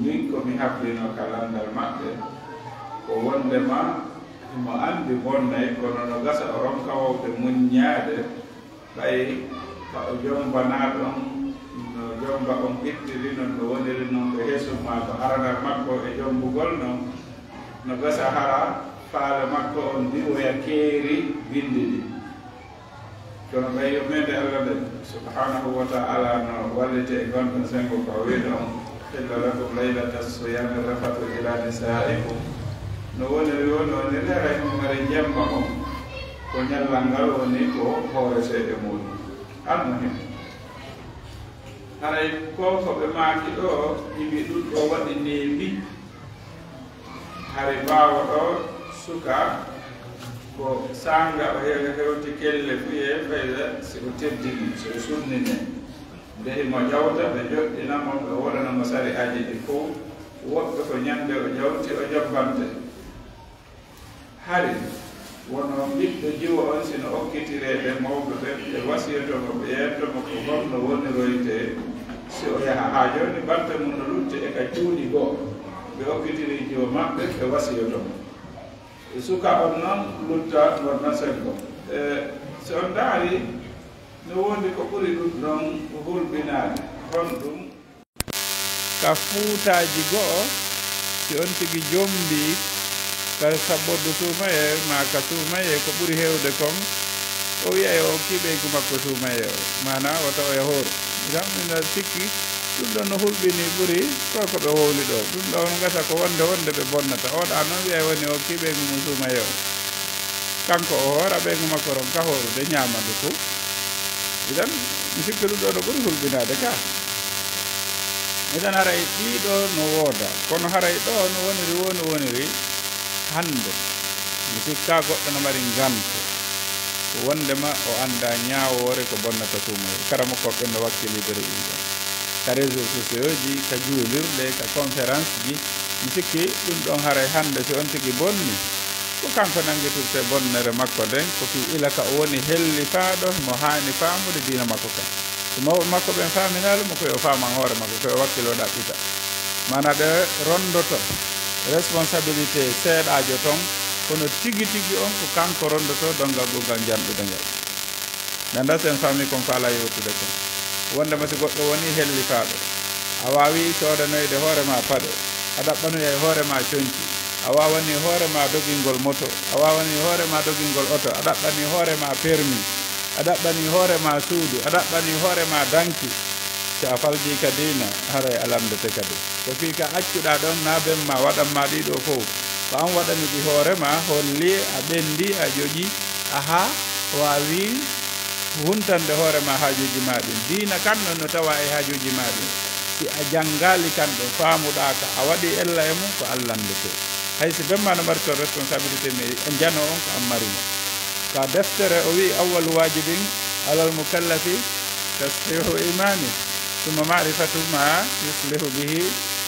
Min ko mi hablino ka lanndal maɓɓe, ko wonndema himo anndi bonnay, kono no gasa o ronka wowde muññaade, ɓay ka o jombanaa ɗon, no jomba on ittiri non, no woniri non ko heesu maa ko haranar makko e jombugol non, no gasa hara faale makko on diwoya keeri binndi ɗin. Kono ɓay yurmeende Alla nden, subhanahu wa ta'ala, no walliti e gonɗo sengo ko o wi'no on, "Uhilla lakum laylata siyami rafatu ila nisaikum." No woniri woni, woniri haray mo mari jemma on, ko ñallal ngal woni ko hooreteeɗo muuɗum. Almuhim, haray ko ko ɓe maaki ɗo, ibi ɗum ɗo waɗi neebi. Hari ɓaawo ɗo, suka ko saanga o hew-, hewti kelle fuye fayda si o teddini, si o sunnine. Nde himo ƴawta, ɓe joɗɗina mo, ɓe woɗana mo sari'aaji ɗi fow. Woɓɓe ko ñande o ƴawti, o jobbante. Hari wono ɓiɗɗo jiwo on, si no okkitireede mawɓe ɓen, ɓe wasiyoto mo, ɓe yeento mo ko honno woniroytee si o yaha. Haa jooni, bante mum no lutti e ka cuuɗi goo. Ɓe okkitiri jiwo maɓɓe, ɓe wasiyoto mo. E suka on non lutta, wonna sengo. E, si on ndaari, no wondi ko ɓuri ɗum ɗon hulɓinaade. Honɗum? Ka fuutaaji go'o, si on tigi jombii ka sabbordu suumayee, maa ka suumayee, ko ɓuri heewde kon, o wi'ay o okkii ɓeygu makko suumayee o, maanaa wota o yah hooru. Idan, miɗo sikki ɗum ɗon no hulɓinii ɓuri ko ko ɓe wowli ɗoo. Ɗum ɗoo no gasa ko wonde wonde ɓe bonnata. Oɗaa non wi'ay woni o okkii ɓeygu mum suumayee o. Kanko o hoora ɓeygu makko ronka hoorude, ñaama ndu fow. Idan, mi sikki ɗum ɗoo no ɓuri hulɓinaade ka. Idan, haray ɗii ɗoo no wooda. Kono haray ɗoo no woniri, woo no woniri hannde. Mi sikkaa goɗɗo no mari nganto. Ko wondema o anndaa ñaawoore ko bonnata suumayee. Karamokooɓe ɓen no wakkilidere ɗum ɗoo. Ka réseaux sociaux ji, ka juulirɗe, ka conférence ji, mi sikki ɗum ɗon haray hannde si on tigi bonni, ko kanko nanngitirte bonnere makko nden, ko fii ila ka o woni hellifaaɗo mo haani faamude diina makko kan. Si mawɓe makko ɓen faaminaali mo, ko yo faaman hoore makko, ko yo wakkilo ɗaɓɓita. Maanaa ɓe rondoto responsabilité seeɗaajo ton, kono tigi tigi on ko kanko rondoto donngal ɓurngal janɗude ngal. Mi anndaa si en faamii kon faalaa yewtude kon. Wondema si goɗɗo wonii hellifaaɗo, a waawii soodanoyde hoore maa paɗe, a ɗaɓɓanoyay hoore maa conci, a waawanii hoore maa dogingol moto, a waawanii hoore maa dogingol oto, a ɗaɓɓanii hoore maa permis, a ɗaɓɓanii hoore maa suudu, a ɗaɓɓanii hoore maa danki. Si a faljii ka diina, haray a lanndete kadi. Ko fii ka accuɗaa ɗon, naa ben maa waɗan maa ɗii ɗoo fow. Ko an waɗani ɗi hoore maa, holli a ɓenndii, a ƴoƴii, a haa waawii huntande hoore maa haajuuji maa ɗin. Diina kan non no tawaa e haajuuji maa ɗin. Si a janngaali kan ɗon, faamuɗaa ka, a waɗii ella e mum, ko an lanndetee. Hay si ben maa no mari ton responsabilité, mais o jano on ko an mari mo. Ka deftere o wi'i, "Awwalu waajibin alal mukallafi tashihu imani, summa ma'rifatu ma yuslihu bihi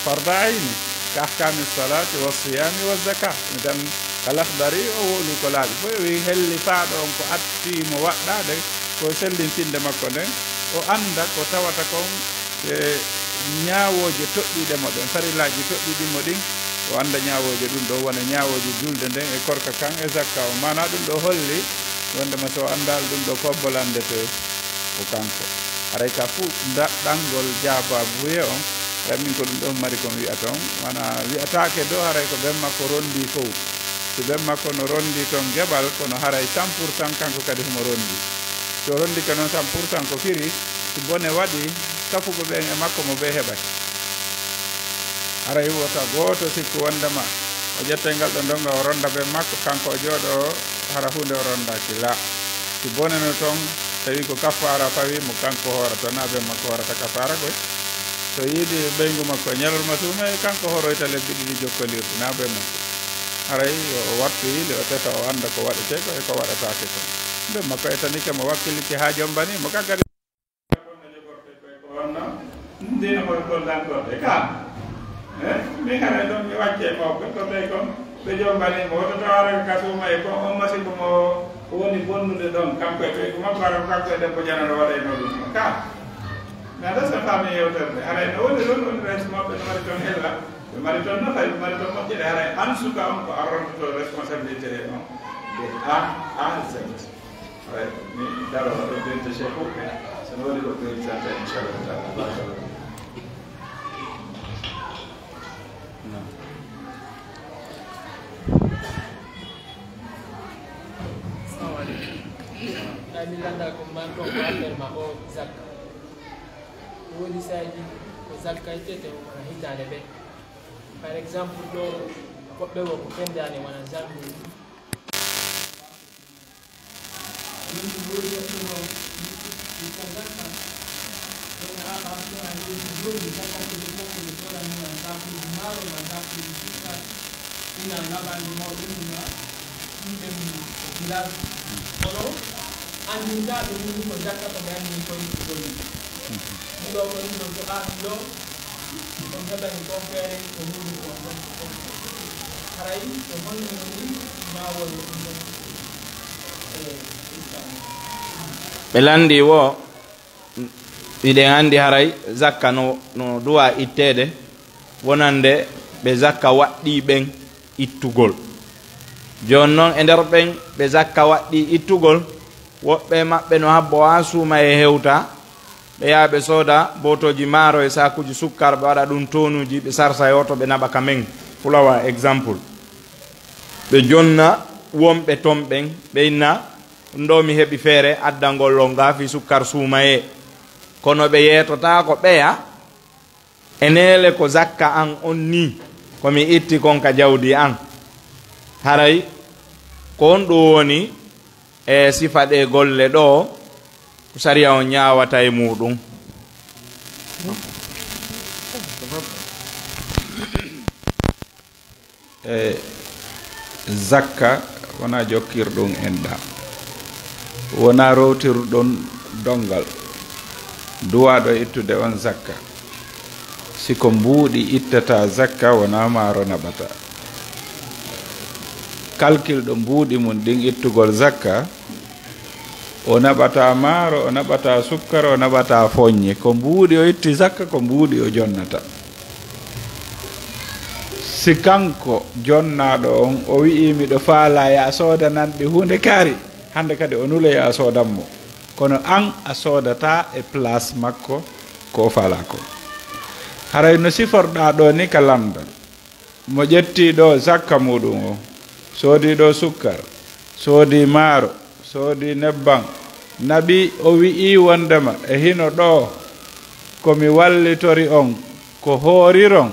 farda ayni, ka ahkami salati wa siyami wa zaka." Idan, ka Lahdari o wowli ko laaɓi. Foy o wi'i, hellifaaɗo on ko atti mo waɗɗaade, ko sellintinde makko nden, o annda ko tawata kon, e ñaawooje toɗɗiiɗe mo ɗen, farillaaji toɗɗiiɗi mo ɗin, O annda ñaawooje ɗum ɗo wona ñaawooje julde nden e korka kan e zakka o. Maanaa ɗum ɗo holli wondema so o anndaali ɗum ɗo ko bolande to ko kanko. Haray ka fuu daɗɗangol jaabaabuye on, haray min ko ɗum ɗon mari ko mi wi'ata on. Wona wi'ataake do haray ko ben makko rondi fow. Si ben makko no rondi ton geɓal, kono haray cent pour cent kanko kadi himo rondi. Si o rondike non cent pour cent, ko firi si bone waɗi, kafuɓe ɓen e makko mo ɓe heɓay. Haray wota gooto sikku wondema o ƴettay ngal ɗo ndonga o ronda ben makko, kanko o jooɗo hara huunde o rondaaki. La, si bone no ton, tawi ko kaffaara fawi mo, kanko hoorata, na ben makko hoorata kaffaara koy. So yiidi ɓeyngu makko e ñalorma suuma, e kanko horoyta lebbi ɗiɗi jokkondirɗi, na ben makko. Haray yo o wattu yile, o tesa, o annda ko waɗetee ko e ko waɗataake ko. Ben makko ettanike mo, wakkilike haa jombanii mo, kakkadi. Ndino mo ɗon dankorde ka. Eh, min haray ɗon mi wacce mawɓe ko tawi kon ɓe jombanii mo, woto taw ara ka suuma e kon on masibo mo woni bonnude ɗon, kanko e ɓeyngu makko, ara kanko e debbo janano waɗayno ɗum ka. Mais aɗa sa faami yewtere nde, haray no woni ɗon, woni res mawɓe no mari ton hella, ɓe mari ton nafa, ɓe mari ton moƴƴere, haray an suka on ko arrontoto responsabilité e on de A à Z. Haray mi daro ɗo bente chef o, so no waɗi ɗo présenté, inchallah taala. Barakallah. Salamu aleykum. Ɗa mi lannda ko marɗo ko affaire ma o zakka. Ko woni saji ko zakka ittete o wona hitaande ɓe. Par exemple, ɗo woɓɓe wo ko fendaani wona janvier. Ina laɓande mawɗo ɗum na ɗum ɓe mum ko village. Kono anndintaaɓe mum ko jakka ko ɓe anndin koye ko ɗum. Ɗum ɗo ko ɗum ɗon ko ɗaɗum ɗo, on heɓani ko feere ko mum ko ɗon. Haray ko honno woni ñaawol ɗum ɗon? E, ɓe lanndi wo, hiɗen anndi haray zakka no, no duwa itteede, wonande ɓe zakka waɗɗii ɓen ittugol. Jooni non, e nder ɓen ɓe zakka waɗɗii ittugol, woɓɓe maɓɓe no habbo haa suumayee hewta, ɓe yaha ɓe sooda bootooji maaro e saakuuji sukkar, ɓe waɗa ɗum toonuuji, ɓe sarsa e oto, ɓe naɓa ka men. Fulawa, exemple. Ɓe jonna wonɓe ton ɓen, ɓe inna, ɗum ɗo mi heɓi feere addangol on ga fii sukkar suumayee. Kono ɓe yeetotaako ɓeya, e neele ko zakka an on nii, ko mi itti kon ka jawdi an. Haray ko on ɗum woni e sifa ɗee golle ɗoo, ko sariya on ñaawata e muuɗum. E zakka wonaa jokkirɗum enɗa, wonaa rowtirɗum donngal duwaaɗo ittude on zakka. Si ko mbuuɗi ittata zakka, wonaa maaro naɓata. Kalkil ɗo mbuuɗi mum ɗin ittugol zakka, o naɓata maaro, o naɓata sukkar, o naɓata foññe. Ko mbuuɗi o itti zakka, ko mbuuɗi o jonnata. Si kanko jonnaaɗo on o wi'i, "Miɗo faalaa ya soodanan ɗi huunde kaari," hannde kadi o nule ya soodan mo. Kono an a soodataa e place makko ko o faalaa ko. Haray no siforɗaa ɗoo ni ka lanndal. Mo ƴetti ɗo zakka muuɗum o, soodi ɗo sukkar, soodi maaro, soodi nebban, naɓi, o wi'i wondema e hino ɗo ko mi wallitori on, ko hooriron,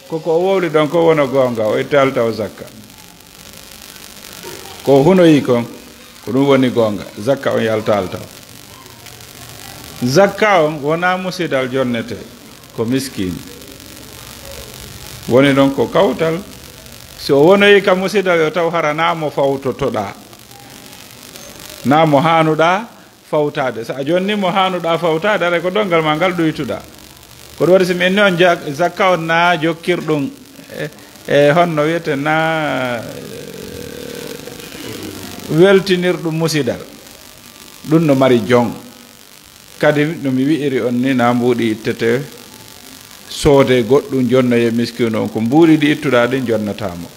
ko ko o wowli ɗon ko wono goonga, o ittaali taw zakka. Ko hunoyi kon, ko ɗum woni goonga, zakka on yaltaali taw. Zakka on wonaa musidal jonnete, ko miskiini. Woni ɗon ko kawtal, si o wonoyi ka musidal yo taw hara naa mo fawtotoɗaa, naa mo haanuɗaa fawtaade. So a jonni mo haanuɗaa fawtaade, aray ko donngal maa ngal ɗuytuɗaa. Ko ɗum waɗi si mi inni on ja-, zakka on naa jokkirɗum e, e honno wiyete naa, e, weltinirɗum musidal. Ɗum no mari jon. Kadi no mi wi'iri on ni, naa mbuuɗi ittete soodee goɗɗum, jonnoyee miskiino on, ko mbuuɗi ɗi ittuɗaa ɗin jonnataa mo.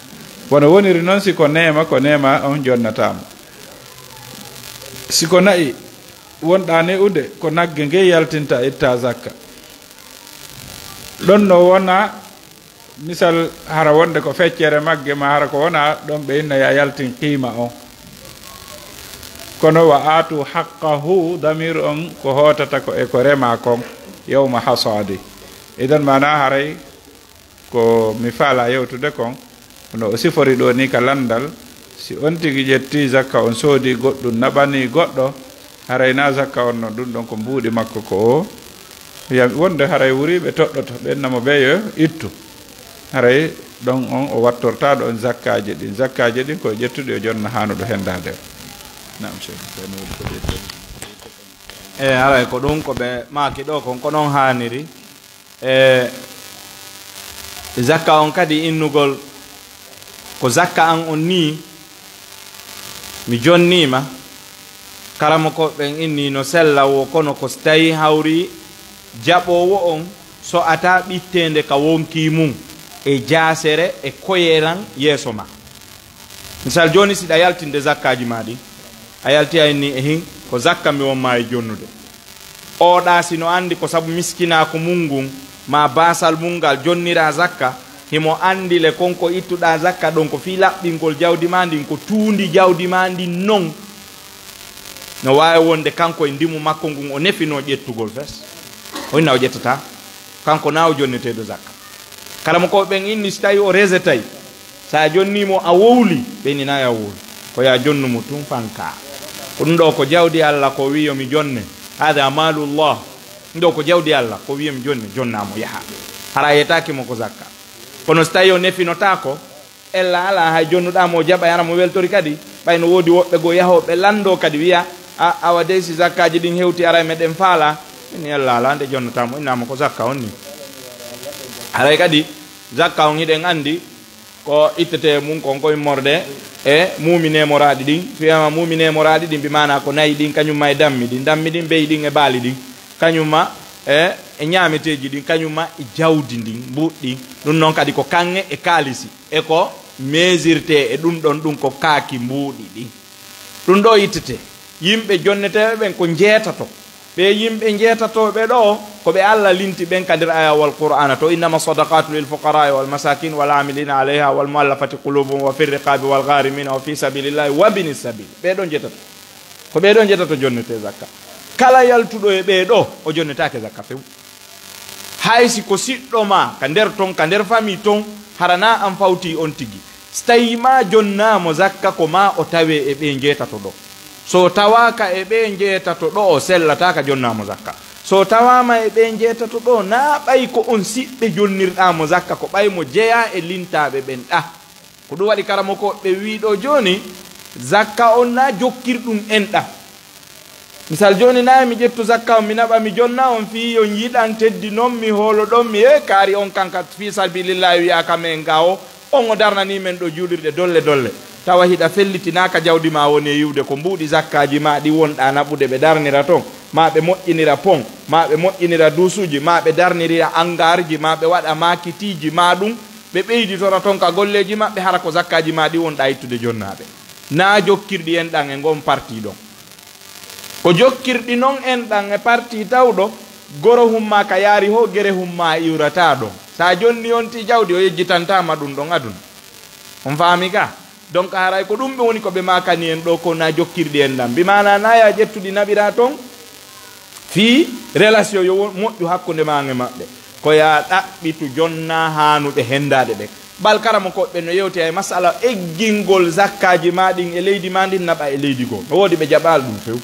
Wano woniri non, si ko neema, ko neema on jonnataa mo. Si ko na'i wonɗaa ne'ude, ko nagge nge yaltinta itta zakka. Ɗon no wona misal hara wonde ko feccere magge, ma hara ko wona ɗon ɓe inna ya yaltin qiima on. Kono wa aatu haqqahu, damir on ko hootata ko e ko rema kon, yawma hasaadi. Idan maana haray ko mi faala yewtude kon, no o sifori ɗo ni ka landal, si on tigi ƴetti zakka on soodi goɗɗum naɓani goɗɗo, haray na zakka on no ɗum ɗon ko mbuuɗi makko ko o ya-, wonde haray wuriiɓe toɗɗoto, ɓen namo ɓe yo ittu. Haray ɗon on o wattorta ɗon zakkaaji ɗin. Zakkaaji ɗin ko ƴettuɗi o jonna haanuɗo hendaade o. Naam, Cheikh. E haray ko ɗum ko ɓe maaki ɗo kon, ko non haaniri. E zakka on kadi innugol, ko zakka an on nii, mi jonniima, karamoko ɓen inni no sella wo, kono ko si tawi hawri jaɓoowo on so ata ɓitteende ka wonkii mum e jaasere e koyeran yeeso ma. Misal, jooni, siɗa yaltinde zakkaaji maa ɗin, a yalti a inni, "Ehin, ko zakka mi won maa e jonnude." Oɗa si no anndi ko sabu miskinaaku mum ngun, maa baasal mum ngal, jonniraa zakka, himo anndi le kon ko ittuɗaa zakka ɗon ko fii laɓɓingol jawdi maa ndin, ko tuundi jawdi maa ndin non. No waawi wonde kanko e ndimu makko ngun o nefinoo ƴettugol fes. O inna o ƴettataa. Kanko na o jonneteeɗo zakka. Karamokooɓe ɓen inni, si tawi o resetay, sa jonni mo a wowli, ɓe inni na ya wowli. Ko ya jonnu mo tun fanka. Ko ɗum ɗo ko jawdi Allah, ko wi yo mi jonne. Hada malullah. Ɗum ɗo ko jawdi Allah, ko wi yo mi jonne, jonna mo yaha. Hara yetaaki mo ko zakka. Kono si tawi o nefinotaako, ella ala hay jonnuɗaa mo o jaɓa, hara mo weltori kadi. Ɓay no woodi woɓɓe goo yahooɓe lanndoo kadi wiya, "A, awa dey si zakkaaji ɗin hewti aray meɗen faala." Min ella ala nde jonnataa mo, innaa mo ko zakka on ni. Haray kadi zakka on hiɗen anndi ko ittete e mum kon ko immorde e muumi neemoraaɗi ɗin. So wiyama muumi neemoraaɗi ɗin, bi maanaa ko nayi ɗin, kañum ma e dammi ɗin, dammi ɗin, beyi ɗin e baali ɗin, kañum ma e, e ñaameteeji ɗin, kañum ma e jawdi ndin, mbuuɗi ɗin. Ɗum noon kadi ko kaŋŋe e kaalisi. E ko meesirtee e ɗum ɗon, ɗum ko kaaki mbuuɗi ɗin. Ɗum ɗo ittete. Yimɓe jonneteeɓe ɓen ko njeetato. Ɓe yimɓe njeetatooɓe ɗo, ko ɓe Allah linti ɓen ka nder ayawal Qur'aana to, "Innama sadaqatu lil fuqara'i wal masakin wal amilina alayha wal muallafati qulubuhum wa fir riqabi wal gharimina wa fi sabilillahi wa bini sabil." Ɓe ɗo njeetato. Ko ɓe ɗo njeetato jonnete zakka. Kala yaltuɗo e ɓe ɗo, o jonnetaake zakka few. Hay si ko siɗɗo ma ka nder ton, ka nder famille ton, hara na an fawti on tigi. Si tawi ma jonnaa mo zakka, ko ma o tawe e ɓe njeetato ɗo. So tawaaka e ɓe njeetato ɗo, o sellataa ka jonnaa mo zakka. So tawaama e ɓe njeetato ɗo, na ɓay ko on siɓɓe jonnirɗaa mo zakka, ko ɓay mo jeyaa e lintaaɓe ɓen ɗa. Ko ɗum waɗi karamoko ɓe wii ɗo jooni, zakka on na jokkirɗum enɗam. Misal jooni na mi ƴettu zakka on, mi naɓa, mi jonna on fii on yiɗan, teddinon mi, hooloɗon mi, e kaari on kanka fii sabilillahi wi'aa ka men ga o, on o darnanii men ɗo juulirɗe dolle dolle. Tawa hiɗa fellitinaaka jawdi ma woni e yiwde ko mbuuɗi zakkaaji ma ɗi wonɗaa naɓude ɓe darnira ton, ma ɓe moƴƴinira pon, ma ɓe moƴƴinira duusuuji, ma ɓe darnirira angaarji, ma ɓe waɗa maakitiiji ma ɗum, ɓe ɓeyditora ton ka golleeji maɓɓe, hara ko zakkaaji ma ɗi wonɗaa ittude jonnaaɓe. Naa jokkirɗi enɗam e ngon parti ɗon. Ko jokkirɗi non enɗam e parti tawɗo, goro humma ka yaari ho, gere humma iwrata ɗon. Sa jonni on ti jawdi, o yejjitantaama ɗum ɗon aduna. On faami ka? Donc haray ko ɗum ɓe woni ko ɓe maakani en ɗo, ko naa jokkirɗi enɗam. Bi maana naa ya ƴettuɗi naɓira ton. Fii relation yo won moƴƴu hakkunde maa e maɓɓe. Ko yaa ɗaɓɓitu jonnaa haanuɓe henndaade ɓen. Bal karamokooɓe ɓen no yewti e masala eggingol zakkaaji maa ɗin e leydi maa ndin naɓa e leydi goo. No woodi ɓe jaɓaali ɗum few.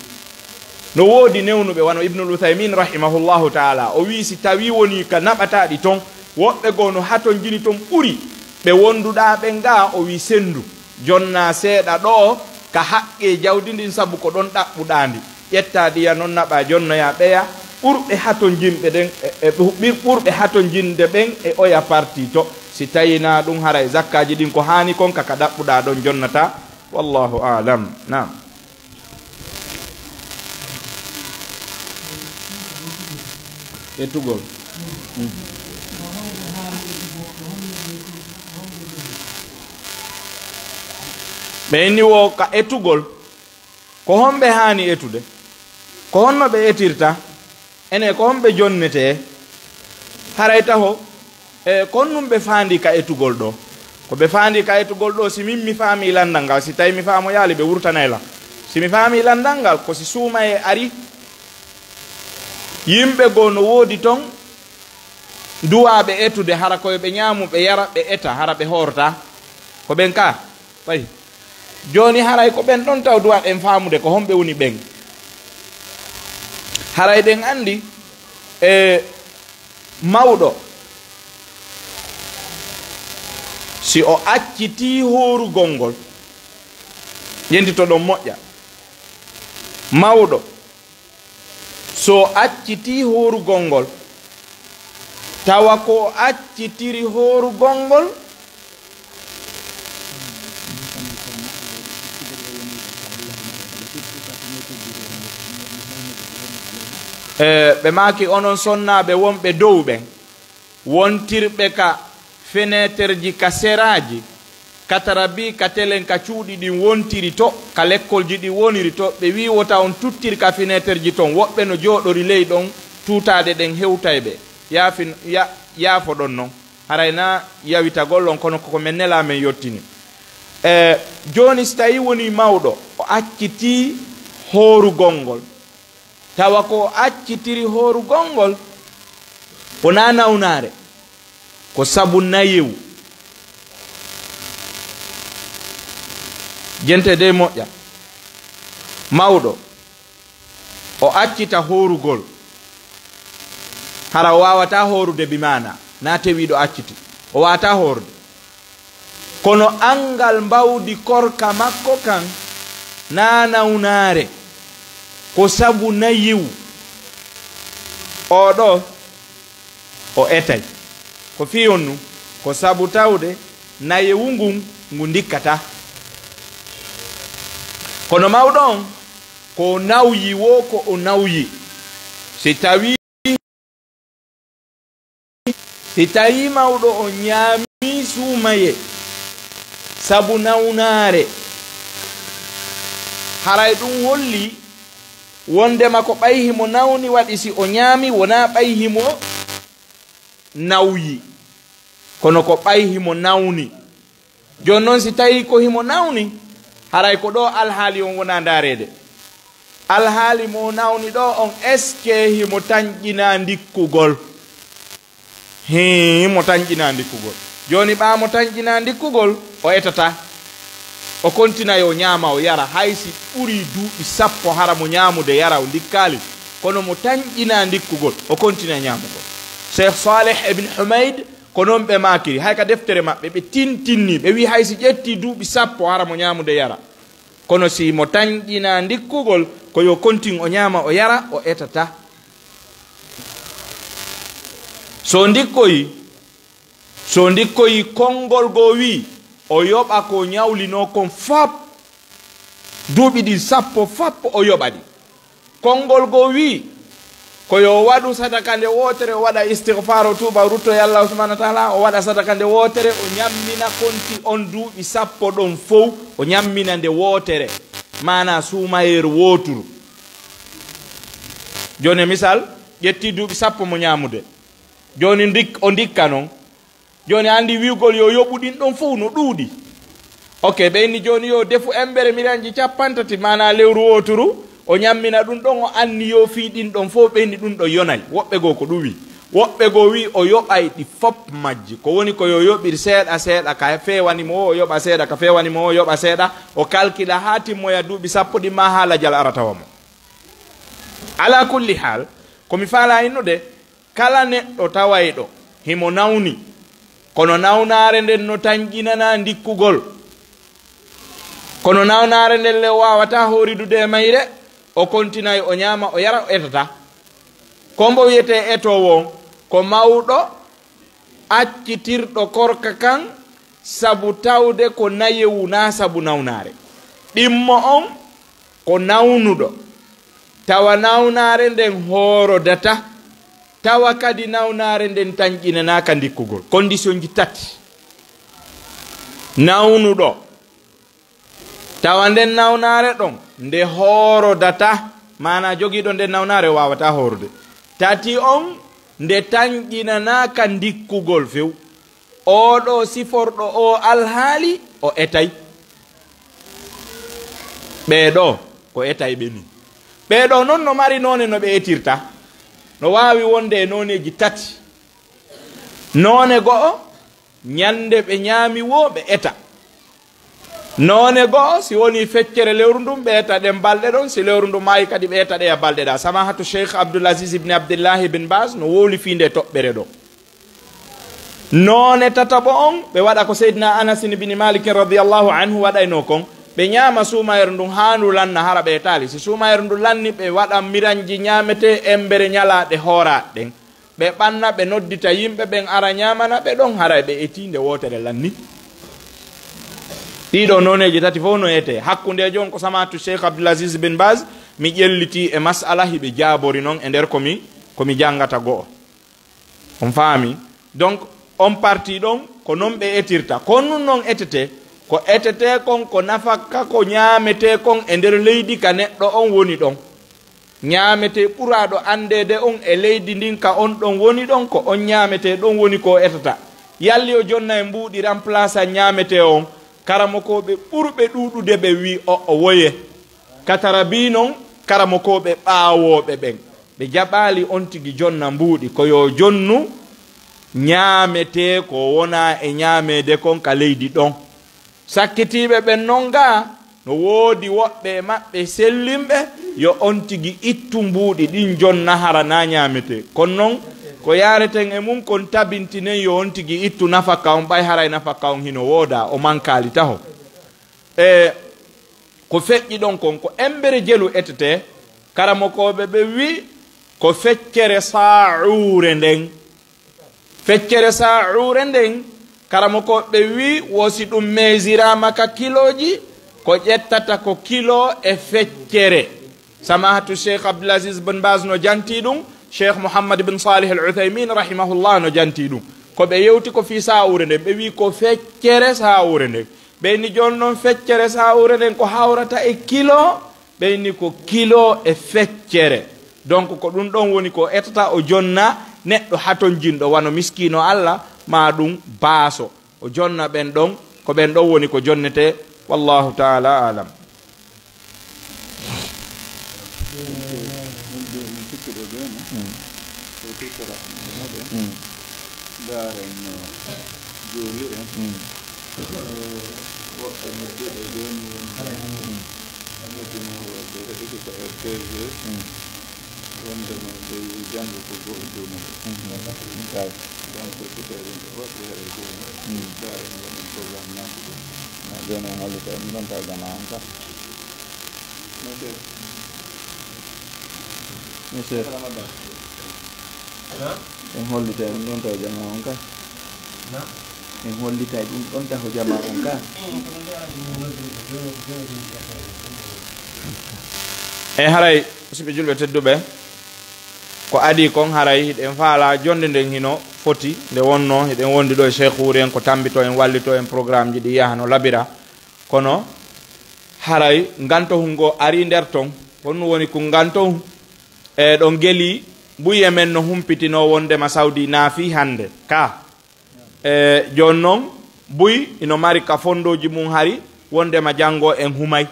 No woodi newnuɓe wano Ibnul Uthaymin rahimahullahu taala. O wii si tawii wonii ka naɓataaɗi ton, woɓɓe goo no hatonjini ton ɓuri ɓe wonduɗaa ɓen gaa, o wii senndu. Jonnaa seeɗa ɗoo ka haqqee jawdi ndin, sabu ko ɗon ɗaɓɓuɗaa ndi. Ƴettaa ɗiya non naɓaa, jonnoyaa ɓeya ɓurɓe hatonjinɓe ɗen e, e ɓur-, ɓurɓe hatonjinde ɓen e oya parti to. Si tawii naa ɗum, haray zakkaaji ɗin ko haani kon ka, ka ɗaɓɓuɗaa ɗon jonnataa. Wallahu a'lam. Naam. Ƴettugol. Mm. Ɓe inni wo ka etugol, ko homɓe haani etude? Ko honno ɓe etirta? Ene, ko homɓe jonnetee? Haray taho, e, ko honɗum ɓe faandi ka etugol ɗo? Ko ɓe faandi ka etugol ɗo, si min mi faami lanndal ngal, si tawi mi faamoyaali, ɓe wurtanay lan. Si mi faami lanndal ngal, ko si suumayee ari, yimɓe goo no woodi ton, duwaaɓe etude, hara ko yo ɓe ñaamu, ɓe yara, ɓe eta, hara ɓe hoorta. Ko ɓen ka? Ɓay. Jooni haray ko ɓen ɗon taw duwaaɓe en faamude ko homɓe woni ɓen. Haray ɗen anndi, e, mawɗo, si o accitii hoorugol ngol, ƴentito ɗon moƴƴa. Mawɗo, so accitii hoorugol ngol, tawa ko o accitiri hoorugol ngol, e, ɓe maaki, onon sonnaaɓe wonɓe dow ɓen, wontirɓe ka feneeterji, ka seraaji, katarabi, ka telen, ka cuuɗi ɗin wontiri to, ka lekkolji ɗin woniri to, ɓe wi'i wota on tuttir ka feneeterji ton, woɓɓe no jooɗori ley ɗon, tuutaaɗe ɗen hewtay ɓe. Yaafin-, ya-, yaafo ɗon non. Haray na yawitagol on, kono koko men nelaa men yottini. E, jooni si tawii wonii mawɗo, o accitii hoorugol ngol, tawa ko o accitiri hoorugol ngol, wonaa nawnaare, ko sabu nayewu. Jente dey moƴƴa. Mawɗo, o accita hoorugol. Hara o waawataa hoorude bi maanaa, naa tewiiɗo acciti. O waawataa hoorude. Kono anngal mbawdi korka makko kan, naa nawnaare, ko sabu nayewu. Oo ɗoo, o etay. Ko fii honɗum? Ko sabu tawde nayewu ngun, ngu ndikkataa. Kono mawɗo on, ko o nawyi woo, ko o nawyi. Si tawii, si tawii mawɗo on ñaamii suumayee sabu nawnaare, haray ɗum holli wondema ko ɓay himo nawni waɗi si o ñaami, wonaa ɓay himo nawyi, kono ko ɓay himo nawni. Jooni non, si tawii ko himo nawni, haray ko ɗoo alhaali on wonaa ndaareede. Alhaali mo nawni ɗoo on, est-ce que himo tanƴinaa ndikkugol? Hii, himo tanƴinaa ndikkugol. Jooni, ɓaa mo tanƴinaa ndikkugol, o etataa. O kontinay o ñaama, o yara, hay si ɓurii duuɓi sappo hara mo ñaamude yara o ndikkaali. Kono mo tanƴinaa ndikkugol, o kontinay ñaamugol. Cheikh Saleh ibn Humaid, ko non ɓe maakiri. Hay ka deftere maɓɓe, ɓe tintinni, ɓe wi'i hay si ƴettii duuɓi sappo hara mo ñaamude yara. Kono si mo tanƴinaa ndikkugol, ko yo kontin o ñaama, o yara, o etataa. So ndikkoyi, so ndikkoyi, konngol goo wi'i o yoɓa ko ñawlinoo kon fop, duuɓi ɗin sappo fop o yoɓa ɗi. Konngol goo wi'i ko yo waɗu sadaka nde wootere, o waɗa istigfaar, o tuuba, o ruttoya Allaahu subhaanahu wa taala, o waɗa sadaka nde wootere, o ñammina konti on duuɓi sappo ɗon fow, o ñammina nde wootere, maanaa suumayeeru wooturu. Jooni, e misal, ƴettii duuɓi sappo mo ñaamude. Jooni ndik-, o ndikka non. Jooni, a anndi wi'ugol yo yoɓu ɗin ɗon fow no ɗuuɗi. Ok, ɓe inni jooni yo defu embere miliyanji cappanɗe tati, maanaa lewru wooturu, o ñammina ɗum ɗon, o anni yo fii ɗin ɗon fow, ɓe inni ɗum ɗon yonay. Woɓɓe goo ko ɗum wi'i. Woɓɓe goo wi'i o yoɓay ɗi fop majji. Ko woni ko yo yoɓir seeɗa seeɗa ka feewani mo o, o yoɓa seeɗa ka feewani mo o, o yoɓa seeɗa, o kalkila haa timmoya duuɓi sappo ɗin maa haa lajal ara tawa mo. Alaa kulli haal, ko mi faalaa innude, kala neɗɗo tawayɗo himo nawni, kono nawnaare nden no tanƴinanaa ndikkugol, kono nawnaare nden le waawataa hooridude e mayre, o kontinay o ñaama, o yara, o etataa. Ko mbo wi'etee etoowo on? Ko mawɗo accitirɗo korka kan sabu tawde ko nayewu, naa sabu nawnaare. Ɗimmo on ko nawnuɗo, tawa nawnaare nden hoorodataa, Tawa kadi nawnaare nden tanƴinanaaka ndikkugol. Condition ji tati. Nawnuɗo. Tawa nden nawnaare ɗon nde hoorodata, maanaa jogiiɗo nden nawnaare o waawataa hoorude. Tati on, nde tanƴinanaaka ndikkugol few. Ooɗo siforɗo oo alhaali, o etay. Ɓee ɗoo, ko etayɓe nii. Ɓee ɗoo non no mari noone no ɓe etirta. No waawi wonde e nooneeji tati. Noone go'o, ñande ɓe ñaami woo, ɓe eta. Noone go'o, si wonii feccere lewru ndun, ɓe eta ɗen balɗe ɗon, si lewru ndun maayi kadi, ɓe eta ɗeya balɗe ɗaa. Samahatu Cheikh Abdul Aziz ibn Abdillahi bin Baz no wowli fii ndee toɓɓere ɗoo. Noone tataɓo on, ɓe waɗa ko Seydina Anas ibn Malik radiyallahu anhu waɗaynoo kon, ɓe ñaama suumayere ndun haa ndu lanna, hara ɓe etaali. Si suumayere ndun lanni, ɓe waɗa miranji ñaametee embere ñalaaɗe hooraaɗe ɗen. Ɓe ɓanna, ɓe noddita yimɓe ɓen ara ñaamana ɓe ɗon, haray ɓe etii nde wootere lanni. Ɗii ɗoo nooneeji tati fow no etee. Hakkundeejo on ko Samahatu Cheikh Abdul Aziz bin Baz, mi ƴellitii e mas'ala hiɓe jaabori non e nder ko mi, ko mi janngata go'o. On faami? Donc, on partie ɗon, ko non ɓe etirta. Ko nun non etetee? Ko etetee kon, ko nafakka ko ñaametee kon e nder leydi ka neɗɗo on woni ɗon. Ñaametee ɓuraaɗo anndeede on e leydi ndin ka on ɗon woni ɗon, ko on ñaametee ɗon woni ko o etata. Yalli o jonna e mbuuɗi remplaçant ñaametee on, karamokooɓe ɓurɓe ɗuuɗude ɓe wi'i, o, o woye. Katara bii non, karamokooɓe ɓaawooɓe ɓen, ɓe jaɓaali on tigi jonna mbuuɗi, ko yo jonnu ñaametee ko wonaa e ñaameede kon ka leydi ɗon. Sakkitiiɓe ɓen non gaa, no woodi woɓɓe e maɓɓe sellinɓe, yo on tigi ittu mbuuɗi ɗin jonna hara naa ñaametee. Kono non, ko yaareten e mun kon tabintinen yo on tigi ittu nafakka on, ɓay haray nafakka on hino woodaa, o mankaali taho. E ko feƴƴi ɗon kon, ko embere jelu etetee, karamokooɓe ɓe wi'i ko feccere saa'uure nden. Feccere saa'uure nden, karamokooɓe wi'i wo si ɗum meesiraama ka kilooji, ko ƴettata ko kilo e feccere. Samahatu Cheikh Abdul Aziz bin Baz no jantii ɗum, Cheikh Muhammad bin Salih Al Uthaymin rahimahullah no jantii ɗum. Ko ɓe yewti ko fii saa'uure nden, ɓe wi'i ko feccere saa'uure nden. Ɓe ni jooni non feccere saa'uure nden ko hawrata e kilo, ɓe ni ko kilo e feccere. Donc ko ɗum ɗon woni ko etata o jonna neɗɗo hatonjinɗo wano miskiino Allah, maa ɗum baaso. O jonna ɓen ɗon, ko ɓen ɗon woni ko jonnetee. Wallahu ta'ala a'lam. Ndaaren no jooli en. Woɓɓe nodduɓe jooni woni nodduno woɓɓe heɗuki ko R T G. Wonde noon ɓe wii janngo ko go'o duumo. Donc ko sukaaɓe ɓe woɓɓe heɗe jooni. Ndaaren no ɗum programme naati ɗum. Jooni on hollita en ɗon taw jama on ka. Monsieur. Monsieur. En hollita en ɗon taw jama on ka. En hollita ɗum ɗon taho jama on ka. E haray, siɓe julɓe tedduɓe, ko adii kon haray hiɗen faala jonde nden hino foti nde wonno hiɗen wondi ɗo e Cheikh Wuri en ko tambito en, wallito en, programme ji ɗi yaha no labira. Kono haray ngantohu ngo ari nder ton, honno woni ko ngantohu? E ɗo ngeli buye men no humpitino wondema Saudi naafi hannde ka. E jooni non buy ino mari ka fondooji mum hari wondema janngo en humay.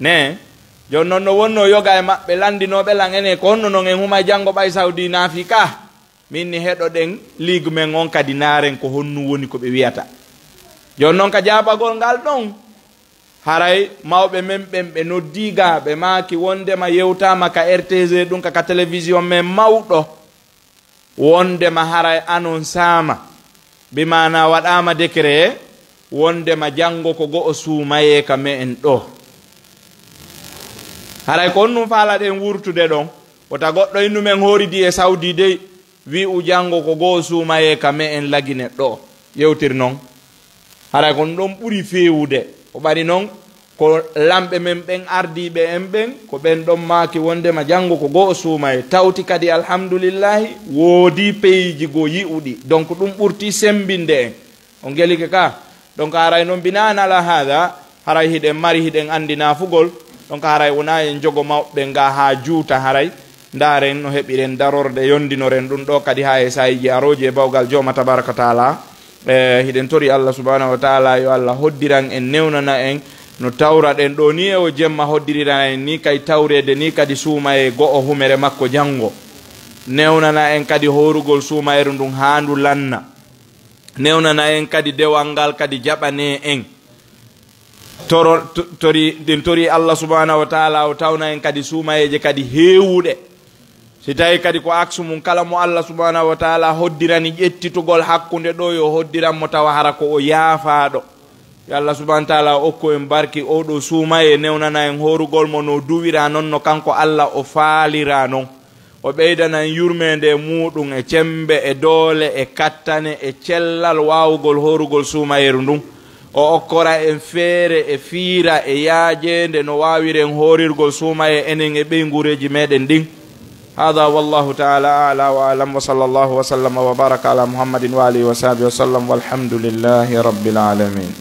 Ne, jooni non no wonno yoga e maɓɓe lanndinooɓe lan ene ko honno non en humay janngo ɓay Saudi naafi ka. Min ni heɗoɗen ligue men on kadi naaren ko honnu woni ko ɓe wiyata. Jooni non ka jaabagol ngal ɗon, haray mawɓe men ɓen ɓe noddii ga, ɓe maaki wondema yewtaama ka R T G ɗum ka, ka télévision men mawɗo, wondema haray anonsaama, bi maana waɗaama décret, wondema janngo ko go'o suumayee ka me'en ɗo. Haray ko honɗum faalaɗen wurtude ɗon? Wota goɗɗo innu men hooridi e Saudi dey, wi'u janngo ko go'o suumayee ka me'en Lagine ɗo. Yewtir non. Haray ko ɗum ɗon ɓuri feewude. Ko ɓari non, Ko lamɓe men ɓen, ardiiɓe en ɓen, ko ɓen ɗon maaki wondema janngo ko go'o suumaye. Tawti kadi, alhamdulillahi, woodii peyiiji goo yi'uɗi. Donc, ɗum ɓurtii semmbinde en. On gelike ka? Donc, haray non, bina'an ala haada, haray hiɗen mari, hiɗen anndi naafugol. Donc, haray wonaa en jogo mawɓe nga haa juuta, haray ndaaren no heɓiren darorde, yonndinoren ɗum ɗoo kadi haa e saa'iiji arooji e bawgal Jooma tabaaraka wa taala. E, hiɗen tori Allah subhanahu wa taala yo Allah hoddiran en, newnana en no tawraɗen ɗoo ni e o jemma, hoddirira en ni kay tawreede ni kadi suumayee go'o humere makko janngo. Newnana en kadi hoorugol suumayeeru ndun haa ndu lanna. Newnana en kadi dewal ngal kadi jaɓanee en. Toro-, to-, tori, ɗen tori Allah subhanahu wa taala o tawna en kadi suumayeeje kadi heewuɗe. Si tawi kadi ko aksu mum, kala mo Allah subhanahu wa taala hoddirani ƴettitugol hakkunde ɗoo, yo hoddiran mo tawa hara ko o yaafaaɗo. Yo Allah subhanahu wa taala okku en barki oo ɗoo suumayee, newnana en hoorugol mo no duwira non, no kanko Allah o faalira non. O ɓeydana en yurmeende muuɗum e cemmbe e doole e kattane e cellal waawugol hoorugol suumayeeru ndun. O okkora en feere e fiira e yaajeende no waawiren hoorirgol suumayee enen e ɓeynguureeji meɗen ɗin. Hada wallahu taala ala wa alam, wa sallallahu wa sallama wa baraka ala Muhammadin wa alihi wa sahbihi wa sallam, walhamdulillahi rabbil alamin.